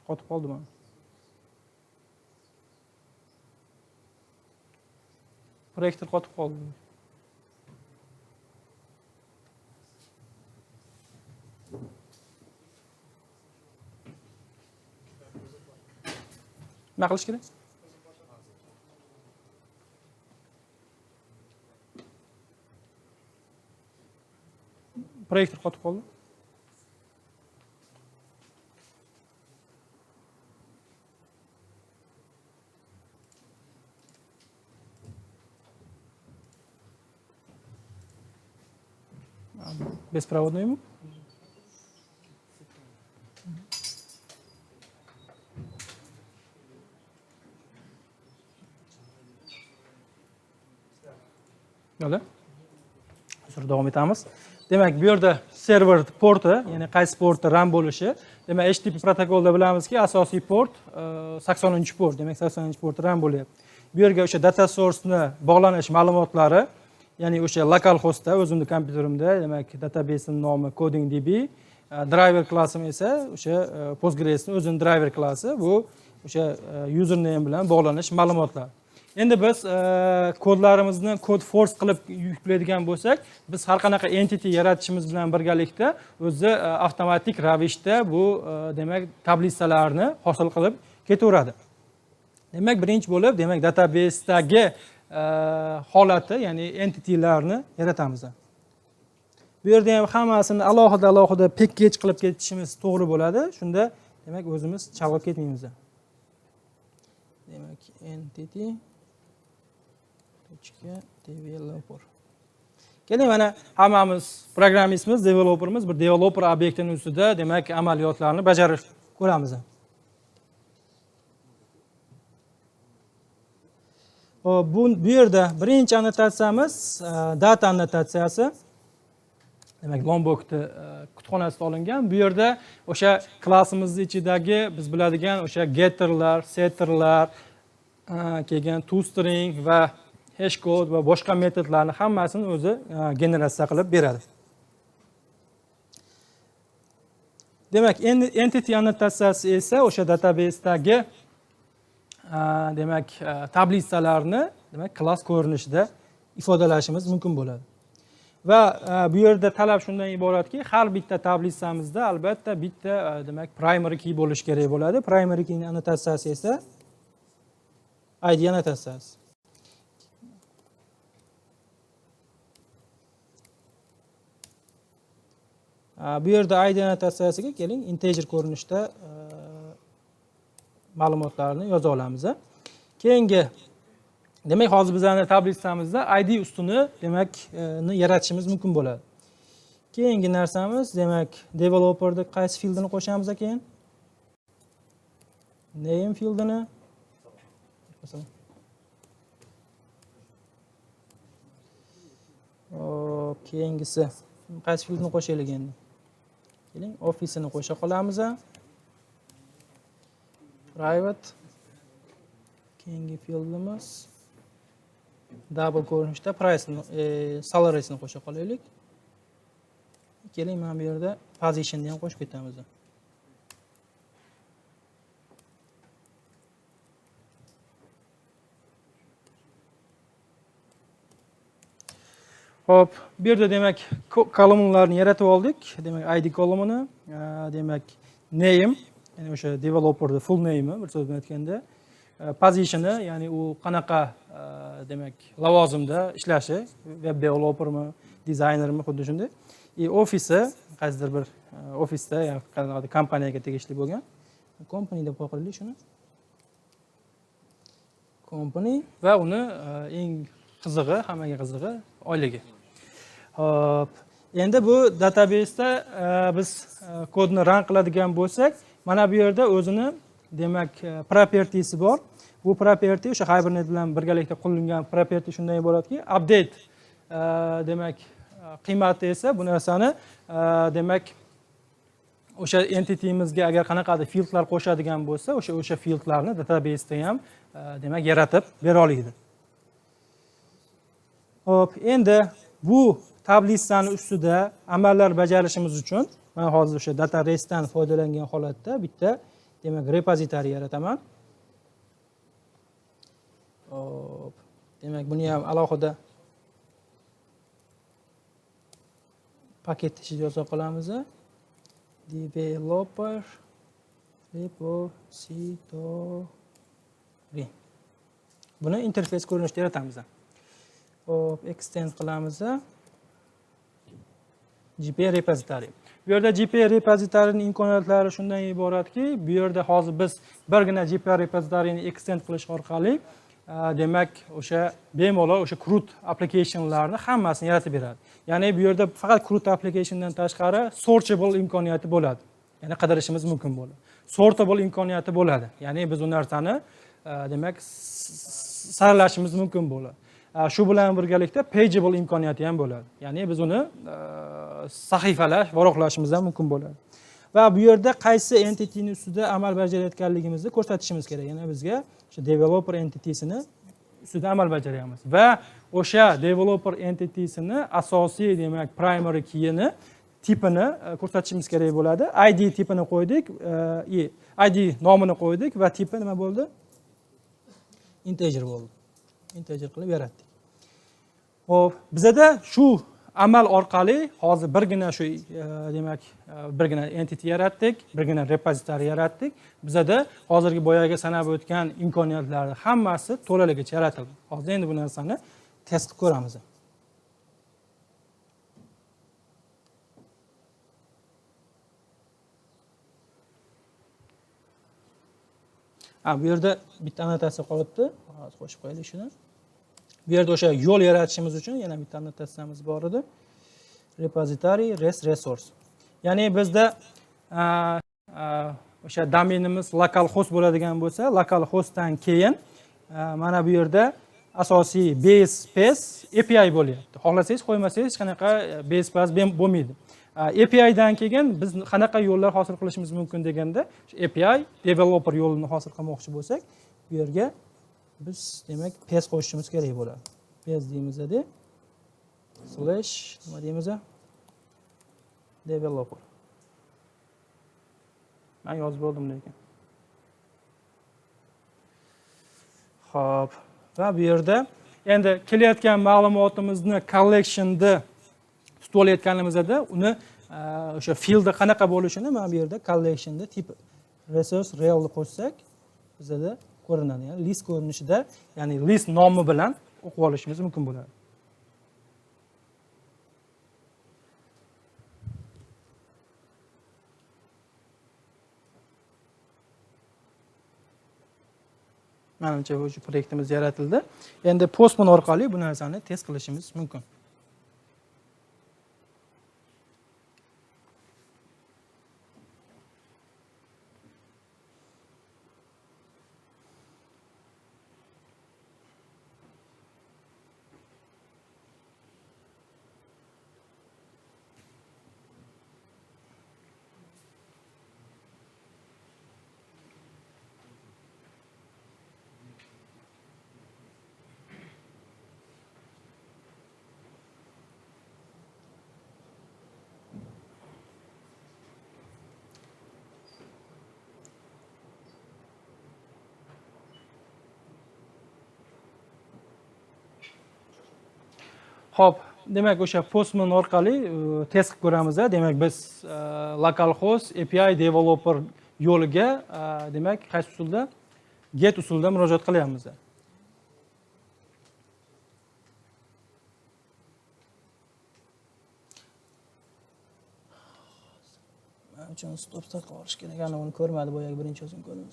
Qotib qoldi mana. Proyektor qotib qoldi. Nima qilish kerak? Proyektor qotib qoldi. Беспроводный ему? Yo'q. Hozir davom etamiz. Demak, bu yerda server porti, ya'ni qaysi portda RAM bo'lishi. Demak, HTTP protokolda bilamizki, asosiy port 80-port, demak 80-port RAM bo'lyapti. Bu yerga o'sha data source-ni bog'lanish ma'lumotlari, ya'ni o'sha local hostda o'zimni kompyuterimda, demak, database'ning nomi CodingDB, driver klassim esa o'sha Postgres'ning o'zining driver klassi, bu o'sha username bilan bog'lanish ma'lumotlari. Endi biz kodlarimizni code force qilib yuklaydigan bo'lsak, biz har qanaqa entity yaratishimiz bilan birgalikda o'zi avtomatik ravishda bu demak tablitsalarni hosil qilib ketaveradi. Demak, birinchi bo'lib, demak database'dagi holati, ya'ni entitylarni yaratamiz. Bu yerda ham hammasini alohida-alohida package qilib ketishimiz to'g'ri bo'ladi. Shunda demak o'zimiz chalg'ib ketmaymiz. Demak, entity developer. Keling, mana hammamiz programmistmiz, developermiz, bir developer obyektining ustida demak amaliyotlarni bajarib ko'ramiz. Hop, bu yerda birinchi annotatsiyamiz data annotatsiyasi. Demak, Lombokni kutubxonasida olingan. Bu yerda o'sha klassimizning ichidagi biz biladigan o'sha getterlar, setterlar, keyin toString va hashcode va boshqa metodlarni hammasini o'zi generatsiya qilib beradi. Demak, entity annotatsiyasi esa o'sha database'dagi demak tablitsalarni demak klass ko'rinishida ifodalashimiz mumkin bo'ladi. Va bu yerda talab shundan iboratki, har bitta tablitsamizda albatta bitta demak primary key bo'lishi kerak bo'ladi. Primary keyning annotatsiyasi esa ID annotatsiyasi. Bu yerda ID annotatsiyasiga keling integer ko'rinishda ma'lumotlarni yoza olamiz. Keyingi, demak, hozir bizning tablitsamizda ID ustuni demak yaratishimiz mumkin bo'ladi. Keyingi narsamiz, demak, developerda qaysi fieldini qo'shamiz keyin? Name fieldini. Hop, keyingisi qaysi fieldini qo'shaylik endi? Keling, office'ini qo'sha qolamiz. Private. Keyingi fieldimiz double ko'rinishda price'ni, salary'sini qo'sha qolaylik. Keling, mana bu yerda position'ni ham qo'shib ketamiz. Xo'p, bu yerda demak kolumnalarni yaratib oldik. Demak, ID kolumnini, demak name, ya'ni o'sha developerning full name'i, bir so'z bilan aytganda, positioni, ya'ni u qanaqa demak lavozimda ishlashi, web developermi, dizaynermi, xuddi shunday. И ofisi qaysidir bir ofisda, ya'ni qanaqadir kompaniyaga tegishli bo'lgan. Company deb qo'ya qolaylik shuni. Company va uni eng qizig'i, hammaga qizig'i oyligi. Xo'p, endi bu database'da biz kodni run qiladigan bo'lsak, mana bu yerda o'zini demak property'si bor. Bu property o'sha Hibernate bilan birgalikda qurilgan property shundan iboratki, update demak qiymati esa bu narsani demak o'sha entity'mizga agar qanaqadir fieldlar qo'shadigan bo'lsa, o'sha fieldlarni database'da ham demak yaratib bera oladi. Xo'p, endi bu tablitsani ustida amallar bajarishimiz uchun men hozir o'sha data restdan foydalangan holatda bitta demak repozitariy yarataman. Xo'p, demak buni ham alohida paket ichida yoza qolamiz. Developer repository. Buni interfeys ko'rinishida yaratamiz. Xo'p, extend qilamiz. GPA repository. Bu yerda GPA repositoryning imkoniyatlari shundan iboratki, bu yerda hozir biz birgina GPA repositoryni extend qilish orqali, demak, o'sha bemalol o'sha CRUD applicationlarni hammasini yaratib beradi. Ya'ni bu yerda faqat CRUD applicationdan tashqari searchable imkoniyati bo'ladi. Ya'ni qidirishimiz mumkin bo'ladi. Sortable imkoniyati bo'ladi. Ya'ni biz u narsani, demak, saralashimiz mumkin bo'ladi. Shu bilan birgalikda pageable imkoniyati ham bo'ladi. Ya'ni biz uni sahifalash, varaqlashimiz ham mumkin bo'ladi. Va bu yerda qaysi entityning ustida amal bajarayotganligimizni ko'rsatishimiz kerak. Ya'ni bizga o'sha developer entity'sini ustida amal bajaryapmiz va o'sha developer entity'sini asosiy demak primary key'ini tipini ko'rsatishimiz kerak bo'ladi. ID tipini qo'ydik, ID nomini qo'ydik va tipi nima bo'ldi? Integer bo'ldi. Integer qilib yaratdik. Xo'p, bizada shu amal orqali hozir birgina shu demak, birgina entity yaratdik, birgina repository yaratdik. Bizada hozirgi boyagi sanab o'tgan imkoniyatlarning hammasi to'laligicha yaratildi. Hozir endi bu narsani test qilib ko'ramiz. Ha, bu yerda bitta annotatsiya qolibdi. Hozir qo'shib qo'yaylik shuni. Bu yerda o'sha yo'l yaratishimiz uchun yana bitta annotatsiyamiz bor edi. Repository REST resource. Ya'ni bizda, o'sha domenimiz localhost bo'ladigan bo'lsa, localhostdan keyin, mana bu yerda asosiy base path API bo'lyapti. Xohlasangiz, qo'ymasangiz hech qanaqa base path bo'lmaydi. API dan keyin biz qanaqa yo'llar hosil qilishimiz mumkin deganda, shu API developer yo'lini hosil qilmoqchi bo'lsak, bu yerga biz demak path qo'shishimiz kerak bo'ladi. Path deymiz-da, slash nima deymiz? Developer. Men yozib bo'ldim lekin. Xo'p, va bu yerda endi kelayotgan ma'lumotimizni collection'ni kutib olayotganimizda uni o'sha fieldda qanaqa bo'lishini mana bu yerda collectionda tip resource realni qo'shsak bizada ko'rinadi. Ya'ni list ko'rinishida, ya'ni list nomi bilan o'qib olishimiz mumkin bo'ladi. Manimcha bu proyektimiz yaratildi. Endi Postman orqali bu narsani test qilishimiz mumkin. Xo'p, demak o'sha Postman orqali test qilib ko'ramiz. Demak biz localhost API developer yo'liga demak qaysi usulda? Get usulida murojaat qilyapmiz. Manimcha stop start qilib olish kerak. Ana uni ko'rmadi, boyagi birinchi o'zim ko'rdim.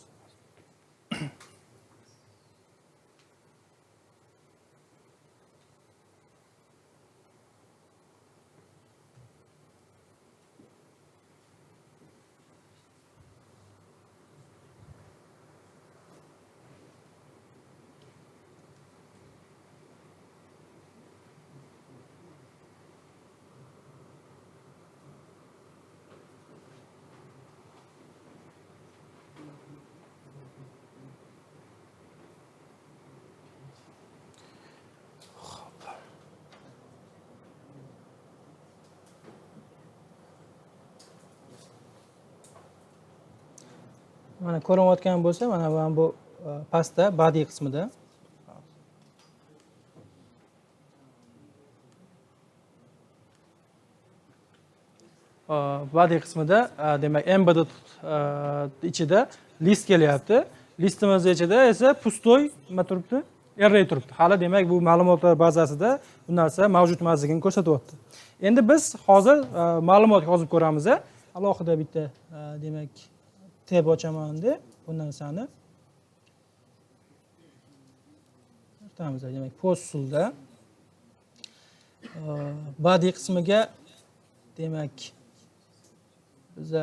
Mana ko'rinayotgan bo'lsa, mana bu pastda body qismida. Body qismida demak embedded ichida list kelyapti. Listimiz ichida esa pustoy nima turibdi? Array turibdi. Hali demak bu ma'lumotlar bazasida bu narsa mavjud emasligini ko'rsatyapti. Endi biz hozir ma'lumot yozib ko'ramiz. Alohida bitta demak tab ochaman deb bu narsani kiritamiz. Demak post usulda body qismiga demak biza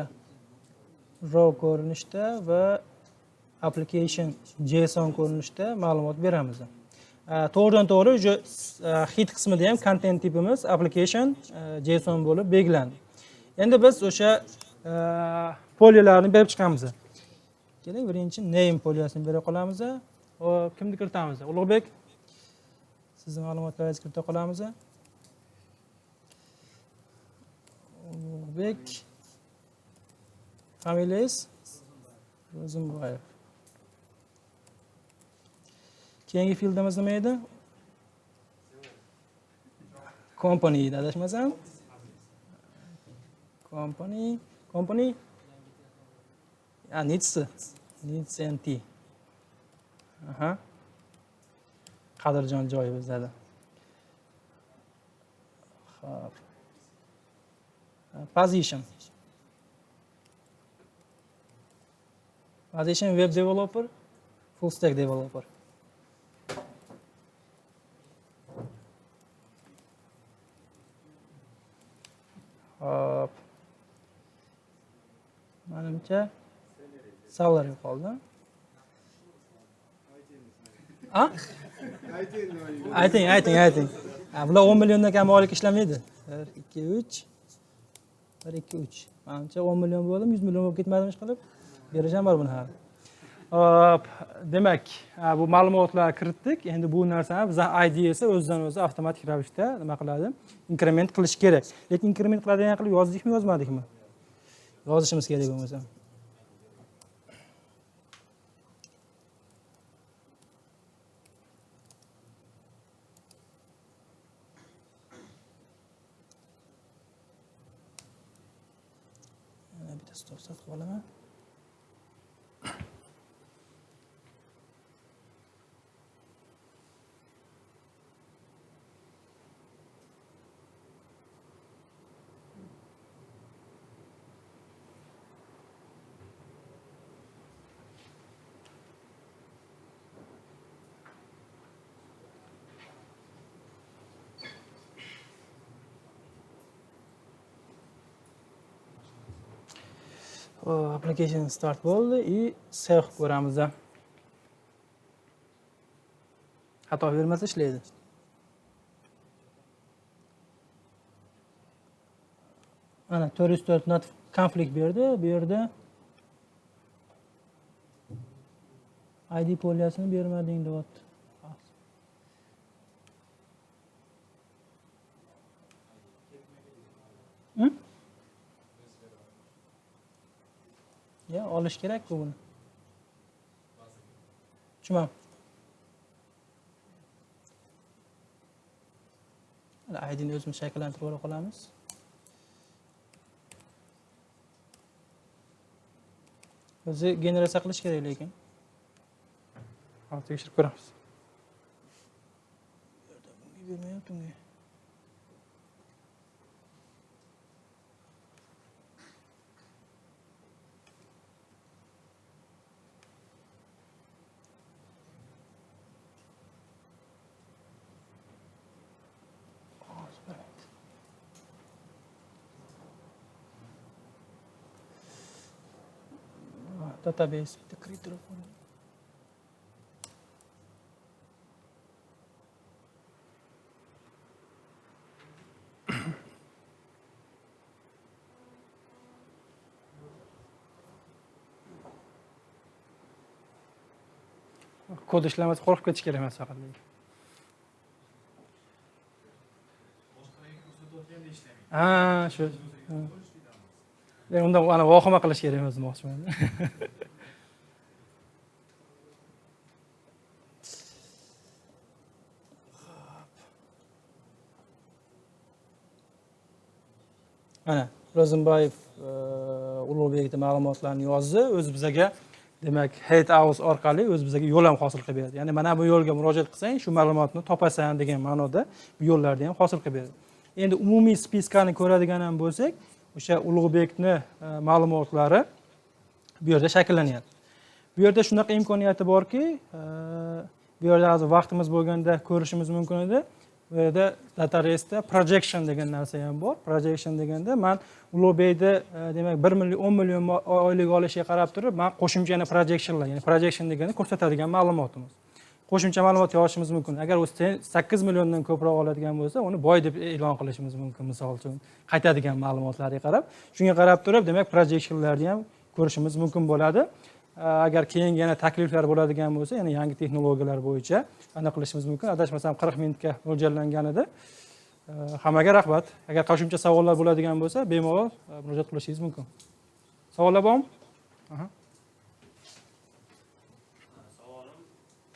raw ko'rinishda va application JSON ko'rinishda ma'lumot beramiz. To'g'ridan to'g'ri o'sha head qismida ham content tipimiz application JSON bo'lib belgilandi. Endi biz o'sha polyalarni berib chiqamiz. Keling, birinchi name polyasini bera qolamiz. Hop, kimni kiritamiz? Ulug'bek, sizni ma'lumotlaringizni kirita qolamiz. Ulug'bek, familiyangiz Ro'zimboyev. Keyingi fieldimiz nima edi? Company edi, adashmasam. Company. Needs NT. Aha. Qadirjon joyi bizada. Xo'p. Position. Position web developer, full stack developer. Xo'p. Manimcha salary qoldi. A? Ayting. Bular 10 milliondan kam oylik ishlamaydi. 1 2 3 1 2 3. Manimcha 10 million bo'ldimi, 100 million bo'lib ketmadimi ish qilib? Berisham bor buni hali. Hop, demak, bu ma'lumotlar kiritdik. Endi bu narsani bizning ID esa o'zidan o'zi avtomatik ravishda nima qiladi? Inkrement qilish kerak. Lekin inkrement qiladigan qilib yozdikmi, yozmadikmi? Yozishimiz kerak bo'lmasa. Bitta stop start qilib olaman. Application start bo'ldi и save qilib ko'ramiz. Xato bermasa ishlaydi. Mana 404 not konflikt berdi. Bu yerda ID poliyasini bermading deyapti. Ya olish kerak-ku buni. Tushunmadim. IDni o'zimiz shakllantirib ola qolamiz. O'zi generatsiya qilish kerak lekin. Hozir tekshirib ko'ramiz. Bu yerda bunga bermayapti unga. Database bitta kirib qo'ying. Kod ishlamasa qo'rqib ketish kerak emas faqat. Ha, shu. Undan ana vahima qilish kerak emas demoqchiman. Mana Ro'zimboyev Ulug'bekning ma'lumotlarini yozdi. O'zi bizaga demak head house orqali o'zi bizaga yo'l ham hosil qilib berdi. Ya'ni mana bu yo'lga murojaat qilsang, shu ma'lumotni topasan degan ma'noda bu yo'llarni ham hosil qilib berdi. Endi umumiy spiskani ko'radigan ham bo'lsak, o'sha Ulug'bekni ma'lumotlari bu yerda shakllanyapti. Bu yerda shunaqa imkoniyati borki, bu yerda hozir vaqtimiz bo'lganda ko'rishimiz mumkin edi. Bu yerda database'da projection degan narsa ham bor. Projection deganda men Ulug'bekni demak 1 million 10 million oylik olishiga qarab turib, men qo'shimcha yana projectionlar, ya'ni projection degani ko'rsatadigan ma'lumotimiz. Qo'shimcha ma'lumot yozishimiz mumkin. Agar u 8 milliondan ko'proq oladigan bo'lsa, uni boy deb e'lon qilishimiz mumkin, misol uchun, qaytadigan ma'lumotlarga qarab. Shunga qarab turib, demak, projectionlarni ham ko'rishimiz mumkin bo'ladi. Agar keyingi yana takliflar bo'ladigan bo'lsa, ya'ni yangi texnologiyalar bo'yicha aniq qilishimiz mumkin. Adashmasam 40 minutga mo'ljallangan edi. Hammaga rahmat. Agar qo'shimcha savollar bo'ladigan bo'lsa, bemalol murojaat qilishingiz mumkin. Savollar bormi? Aha. Savolim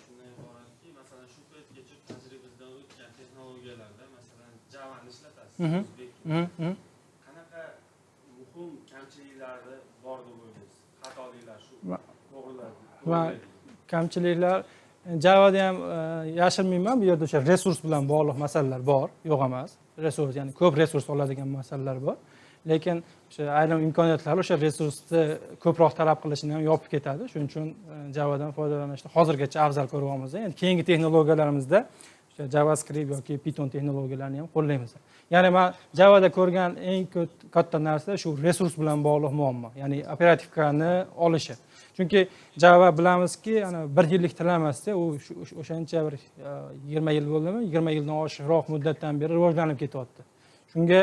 shundan iboratki, masalan, shu paytgacha tajribamizdan o'tgan texnologiyalarda, masalan, Javani ishlatasiz, o'zbek. Qanaqa muhim kamchiliklari bor deb o'ylaysiz? Xatoliklar shu to'g'rilar. Va kamchiliklar Javada ham yashirmayman, bu yerda o'sha resurs bilan bog'liq masalalar bor, yo'q emas. Resurs, ya'ni ko'p resurs oladigan masalalar bor. Lekin o'sha ayrim imkoniyatlar o'sha resursni ko'proq talab qilishini ham yopib ketadi. Shuning uchun Javadan foydalanishni hozirgacha afzal ko'ryapmiz. Endi keyingi texnologiyalarimizda o'sha JavaScript yoki Python texnologiyalarini ham qo'llaymiz. Ya'ni men Javada ko'rgan eng katta narsa shu resurs bilan bog'liq muammo, ya'ni operativkani olishi. Chunki Java bilamizki, ana bir yillik til emasda, u o'shancha bir 20 yil bo'ldimi? 20 yildan oshiqroq muddatdan beri rivojlanib ketyapti. Shunga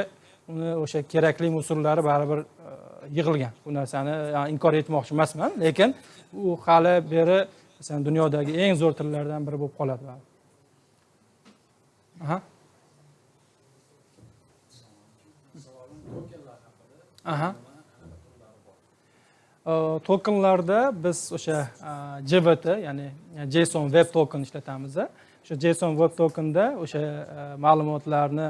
uni o'sha kerakli musullari baribir yig'ilgan. Bu narsani inkor etmoqchi emasman, lekin u hali beri masalan dunyodagi eng zo'r tillardan biri bo'lib qoladi baribir. Aha. Aha. Tokenlarda biz o'sha JWT, ya'ni JSON Web Token ishlatamiz. O'sha JSON Web Tokenda o'sha ma'lumotlarni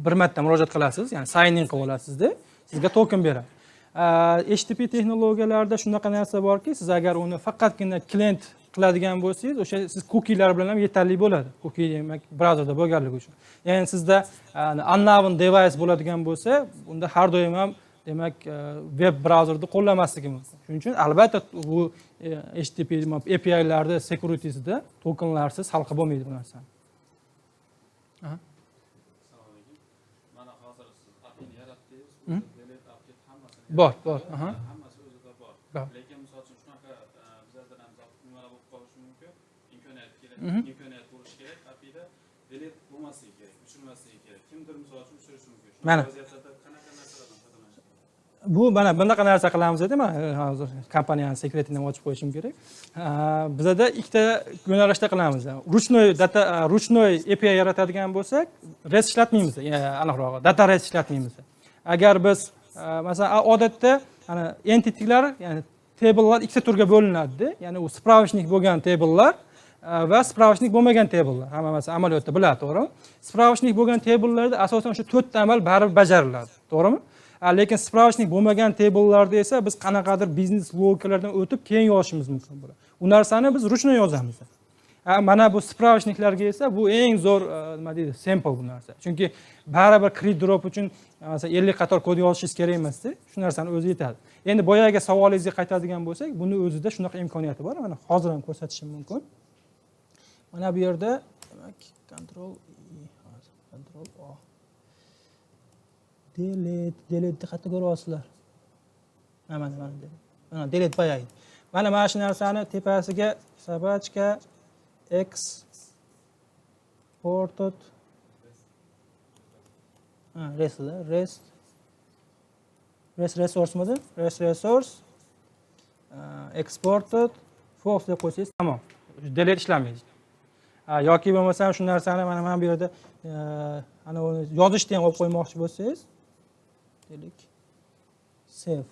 bir marta murojaat qilasiz, ya'ni sign in qilib olasizda, sizga token beradi. HTTP texnologiyalarida shunaqa narsa borki, siz agar uni faqatgina klient qiladigan bo'lsangiz, o'sha siz cookielar bilan ham yetarli bo'ladi. Cookie demak brauzerda bo'lganligi uchun. Ya'ni sizda unknown device bo'ladigan bo'lsa, unda har doim ham demak web brauzerni qo'llamasligi mumkin. Shuning uchun albatta bu HTTP APIlarda security'sida tokenlarsiz hal qilib bo'lmaydi bu narsani. Assalomu alaykum. Mana hozir siz APIni yaratdingiz, delete, update hammasini Bor. Hammasi o'zida bor. Bor. Lekin misol uchun shunaqa bizlarda ham nimalar bo'lib qolishi mumkin. Imkoniyat kerak, imkoniyat bo'lishi kerak. APIda delete bo'lmasligi kerak, o'chirmasligi kerak. Kimdir misol uchun o'chirishi mumkin. Mana. Shunaqa vaziyatlarda qanaqa narsalardan foydalanish kerak? Bu mana bunaqa narsa qilamiz edi. Man hozir kompaniyani секрет ini ham ochib qo'yishim kerak. Bizada ikkita yo'nalishda qilamiz. Ручной data, ручной API yaratadigan bo'lsak, REST ishlatmaymiz, aniqrog'i data REST ishlatmaymiz. Agar biz masalan odatda ana entitylar, ya'ni tablelar ikkita turga bo'linadi. Ya'ni u справочник bo'lgan tablelar va справочник bo'lmagan tablelar. Hamma masalan amaliyotda biladi, to'g'rimi? Справочник bo'lgan tablelarda asosan o'sha to'rtta amal baribir bajariladi, to'g'rimi? Lekin справочник bo'lmagan tablelarda esa biz qanaqadir biznes logikalardan o'tib keyin yozishimiz mumkin bo'ladi. U narsani biz ручной yozamiz. Mana bu справочник larga esa bu eng zo'r nima deydi, sample bu narsa. Chunki baribir create drop uchun masalan 50 qator kod yozishingiz kerak emasda, shu narsani o'zi yetadi. Endi boyagi savolingizga qaytadigan bo'lsak, buni o'zida shunaqa imkoniyati bor. Mana hozir ham ko'rsatishim mumkin. Mana bu yerda demak Ctrl I, hozir Ctrl O. Delete, delete qayerda ko'ryapsizlar? Ha, mana, mana delete. Mana delete boyagi. Mana shu narsani tepasiga собачка exported, ha, rest, rest, rest resource midi? Rest resource exported false deb qo'ysangiz tamom. Delete ishlamaydi. Yoki bo'lmasam shu narsani mana bu yerda ana uni yozishni ham olib qo'ymoqchi bo'lsangiz, deylik save.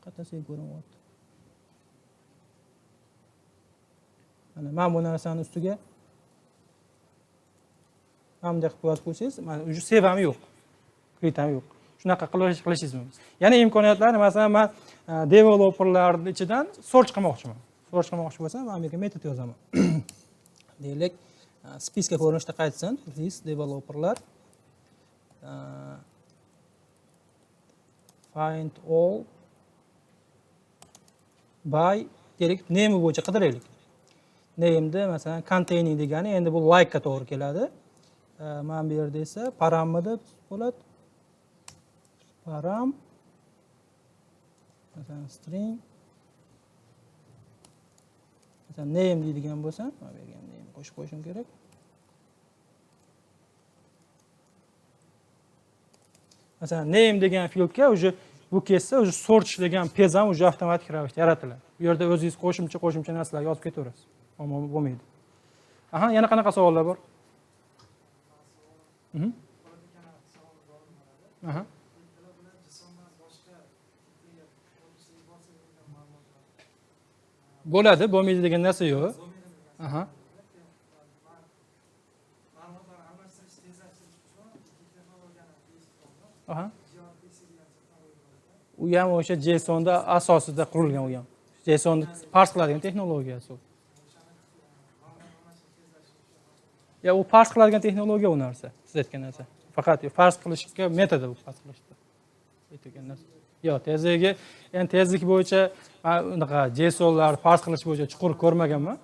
Qayerda save ko'rinyapti? Mana bu narsani ustiga mana bunday qilib yozib qo'ysangiz, mana уже save ham yo'q, create ham yo'q. Shunaqa qilishingiz mumkin. Yana imkoniyatlar, masalan, men developerlarning ichidan search qilmoqchiman. Search qilmoqchi bo'lsam, men bu yerga metod yozaman. Deylik, списка ko'rinishda qaytsin, list developerlar, find all by deylik, name bo'yicha qidiraylik. Name'da masalan containing degani endi bu like ga to'g'ri keladi. Mana bu yerda esa paramni deb bo'ladi. Param masalan string masalan name deydigan bo'lsam, mana bu yerga ham name qo'shib qo'yishim kerak. Masalan name degan fieldga уже bu kelsa, уже search degan page ham уже avtomatik ravishda yaratiladi. Bu yerda o'zingiz qo'shimcha narsalar yozib ketaverasiz. Muammo bo'lmaydi. Aha, yana qanaqa savollar bor? Aha. Bo'ladi, bo'lmaydi degan narsa yo'q. Aha. Aha. U ham o'sha JSONda asosida qurilgan u ham. JSONni parse qiladigan texnologiyasi u. Ya u parse qiladigan texnologiya u narsa, siz aytgan narsa. Faqat parse qilishga metodi u parse qilishda. Aytgan narsa. Yo'q, tezligi, endi tezlik bo'yicha men unaqa JSONlar parse qilish bo'yicha chuqur ko'rmaganman.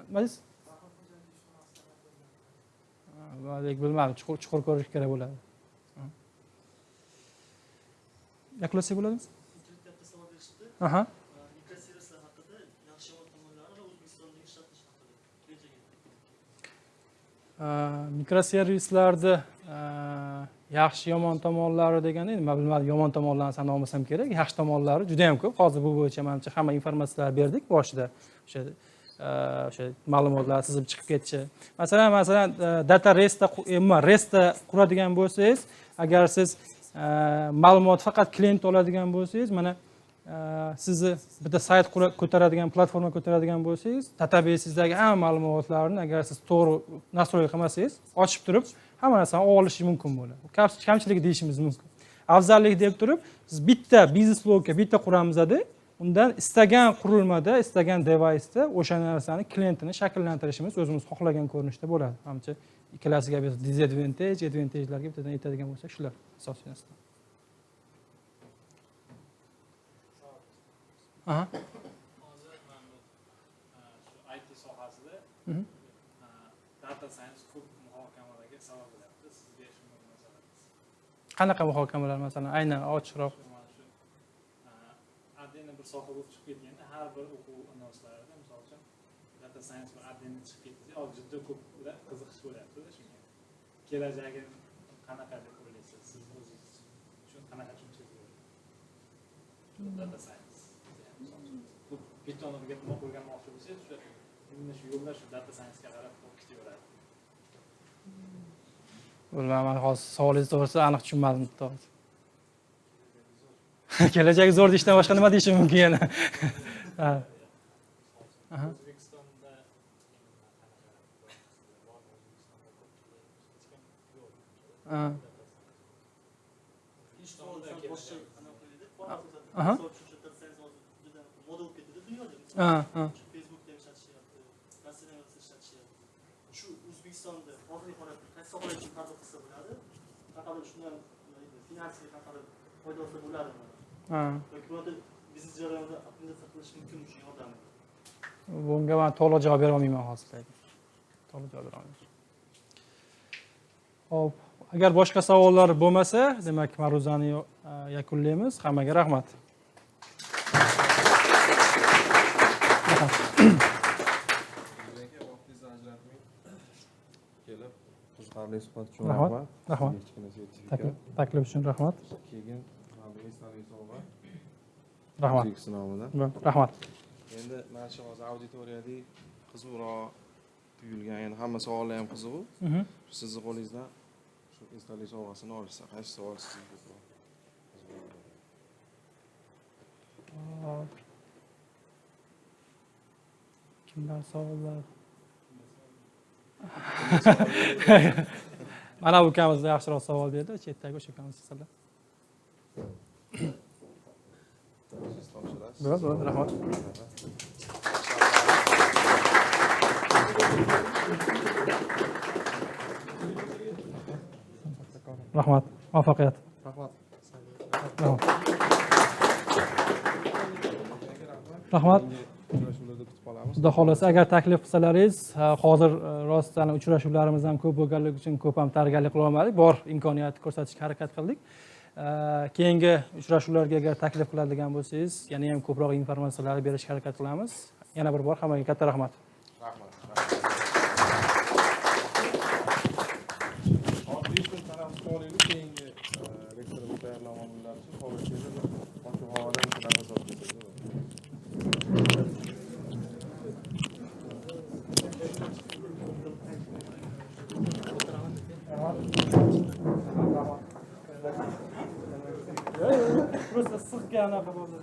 Nima deysiz? Ha, bilmadim, chuqur ko'rish kerak bo'ladi. Yakunlasak bo'ladimi? Internetda bitta savol berishibdi. Aha. Mikroservislar haqida yaxshi yomon tomonlari va O'zbekistondagi ishlatish haqida. Rejaga. Mikroservislarni yaxshi yomon tomonlari deganda endi men bilmadim, yomon tomonlarini sanab olmasam kerak, yaxshi tomonlari juda ham ko'p. Hozir bu bo'yicha menimcha hamma informatsiyalar berdik boshida. O'sha ma'lumotlar sizib chiqib ketishi. Masalan, data RESTda umuman RESTda quradigan bo'lsangiz, agar siz ma'lumot faqat klient oladigan bo'lsangiz, mana sizni bitta sayt ko'taradigan, platforma ko'taradigan bo'lsangiz, databaseingizdagi hamma ma'lumotlarni agar siz to'g'ri настрой qilmasangiz, ochib turib hamma narsani olib olishi mumkin bo'ladi. Kamchiligi deyishimiz mumkin. Afzallik deb turib, biz bitta biznes logika bitta quramizda, undan istagan qurilmada, istagan device'da o'sha narsani klientini shakllantirishimiz o'zimiz xohlagan ko'rinishda bo'ladi. Manimcha ikkalasiga biz disadvantage, advantage'larga bittadan aytadigan bo'lsak, shular asosiy narsa. Aha. Hozir mana bu shu IT sohasida data science ko'p muhokamalarga sabab bo'lyapti. Sizga shunga munosabatingiz? Qanaqa muhokamalar masalan, aynan ochiqroq? Mana shu отдельно bir soha bo'lib chiqib ketganda har bir o'quv universitetlarida misol uchun data science bir отдельно chiqib ketdi. Hozir juda ko'p qiziqish bo'lyapti-da shunga. Kelajagi qanaqa deb o'ylaysiz? Siz o'zingiz uchun qanaqa tushuncha bo'ladi? Data science. Ko'p Python o'rganmoqchi bo'lsangiz, o'sha endi shu yo'lda shu data science-ga qarab ketaveradi. Bilmayman, hozir savolingiz to'g'risida aniq tushunmadim to'g'risi. Kelajagi zo'r deyishdan boshqa nima deyishim mumkin yana? O'zbekistonda Facebook'da ishlatishyapti, Rossiyada ishlatishyapti. Shu O'zbekistonda hozirgi holatda qaysi sohalar uchun tatbiq qilsa bo'ladi? Qanaqadir shundan finansiy qanaqadir foyda olsa bo'ladimi? Yoki bo'lmasa biznes jarayonida optimizatsiya qilish mumkinmi shu yordamida? Bunga men to'liq javob bera olmayman hozir. To'liq javob bera olmayman. Xo'p, agar boshqa savollar bo'lmasa, demak ma'ruzani yakunlaymiz. Hammaga rahmat. Kelib qiziqarli suhbat uchun rahmat. Rahmat. Taklif uchun rahmat. Keyin esdalik sovg'a. Rahmat. Rahmat. Endi mana shu hozir auditoriyada qiziqroq tuyulgan, endi hamma savollar ham qiziq. Sizni qo'lingizdan shu esdalik sovg'asini olsa, qaysi savol sizga ko'proq? Kimlar savollar? Mana bu ukamiz yaxshiroq savol berdi, chetdagi o'sha ukamiz sizlar. Siz topshirasiz. Bo'ladi, rahmat. Rahmat, muvaffaqiyat. Rahmat. Rahmat. Rahmat. Uchrashuvlarda kutib qolamiz. Xudo xolasa, agar taklif qilsalaringiz, hozir rostdan uchrashuvlarimiz ham ko'p bo'lganligi uchun ko'p ham tayyorgarlik qila olmadik. Bor imkoniyatni ko'rsatishga harakat qildik. Keyingi uchrashuvlarga agar taklif qiladigan bo'lsangiz, yana ham ko'proq informatsiyalar berishga harakat qilamiz. Yana bir bor hammaga katta rahmat. Rahmat. Hozir 5 minut tanaffus olaylik, keyingi lektorimiz tayyorlanganlar uchun hozir havodan nafas olib ketadi. Просто ссылка anaqa bo'ldi.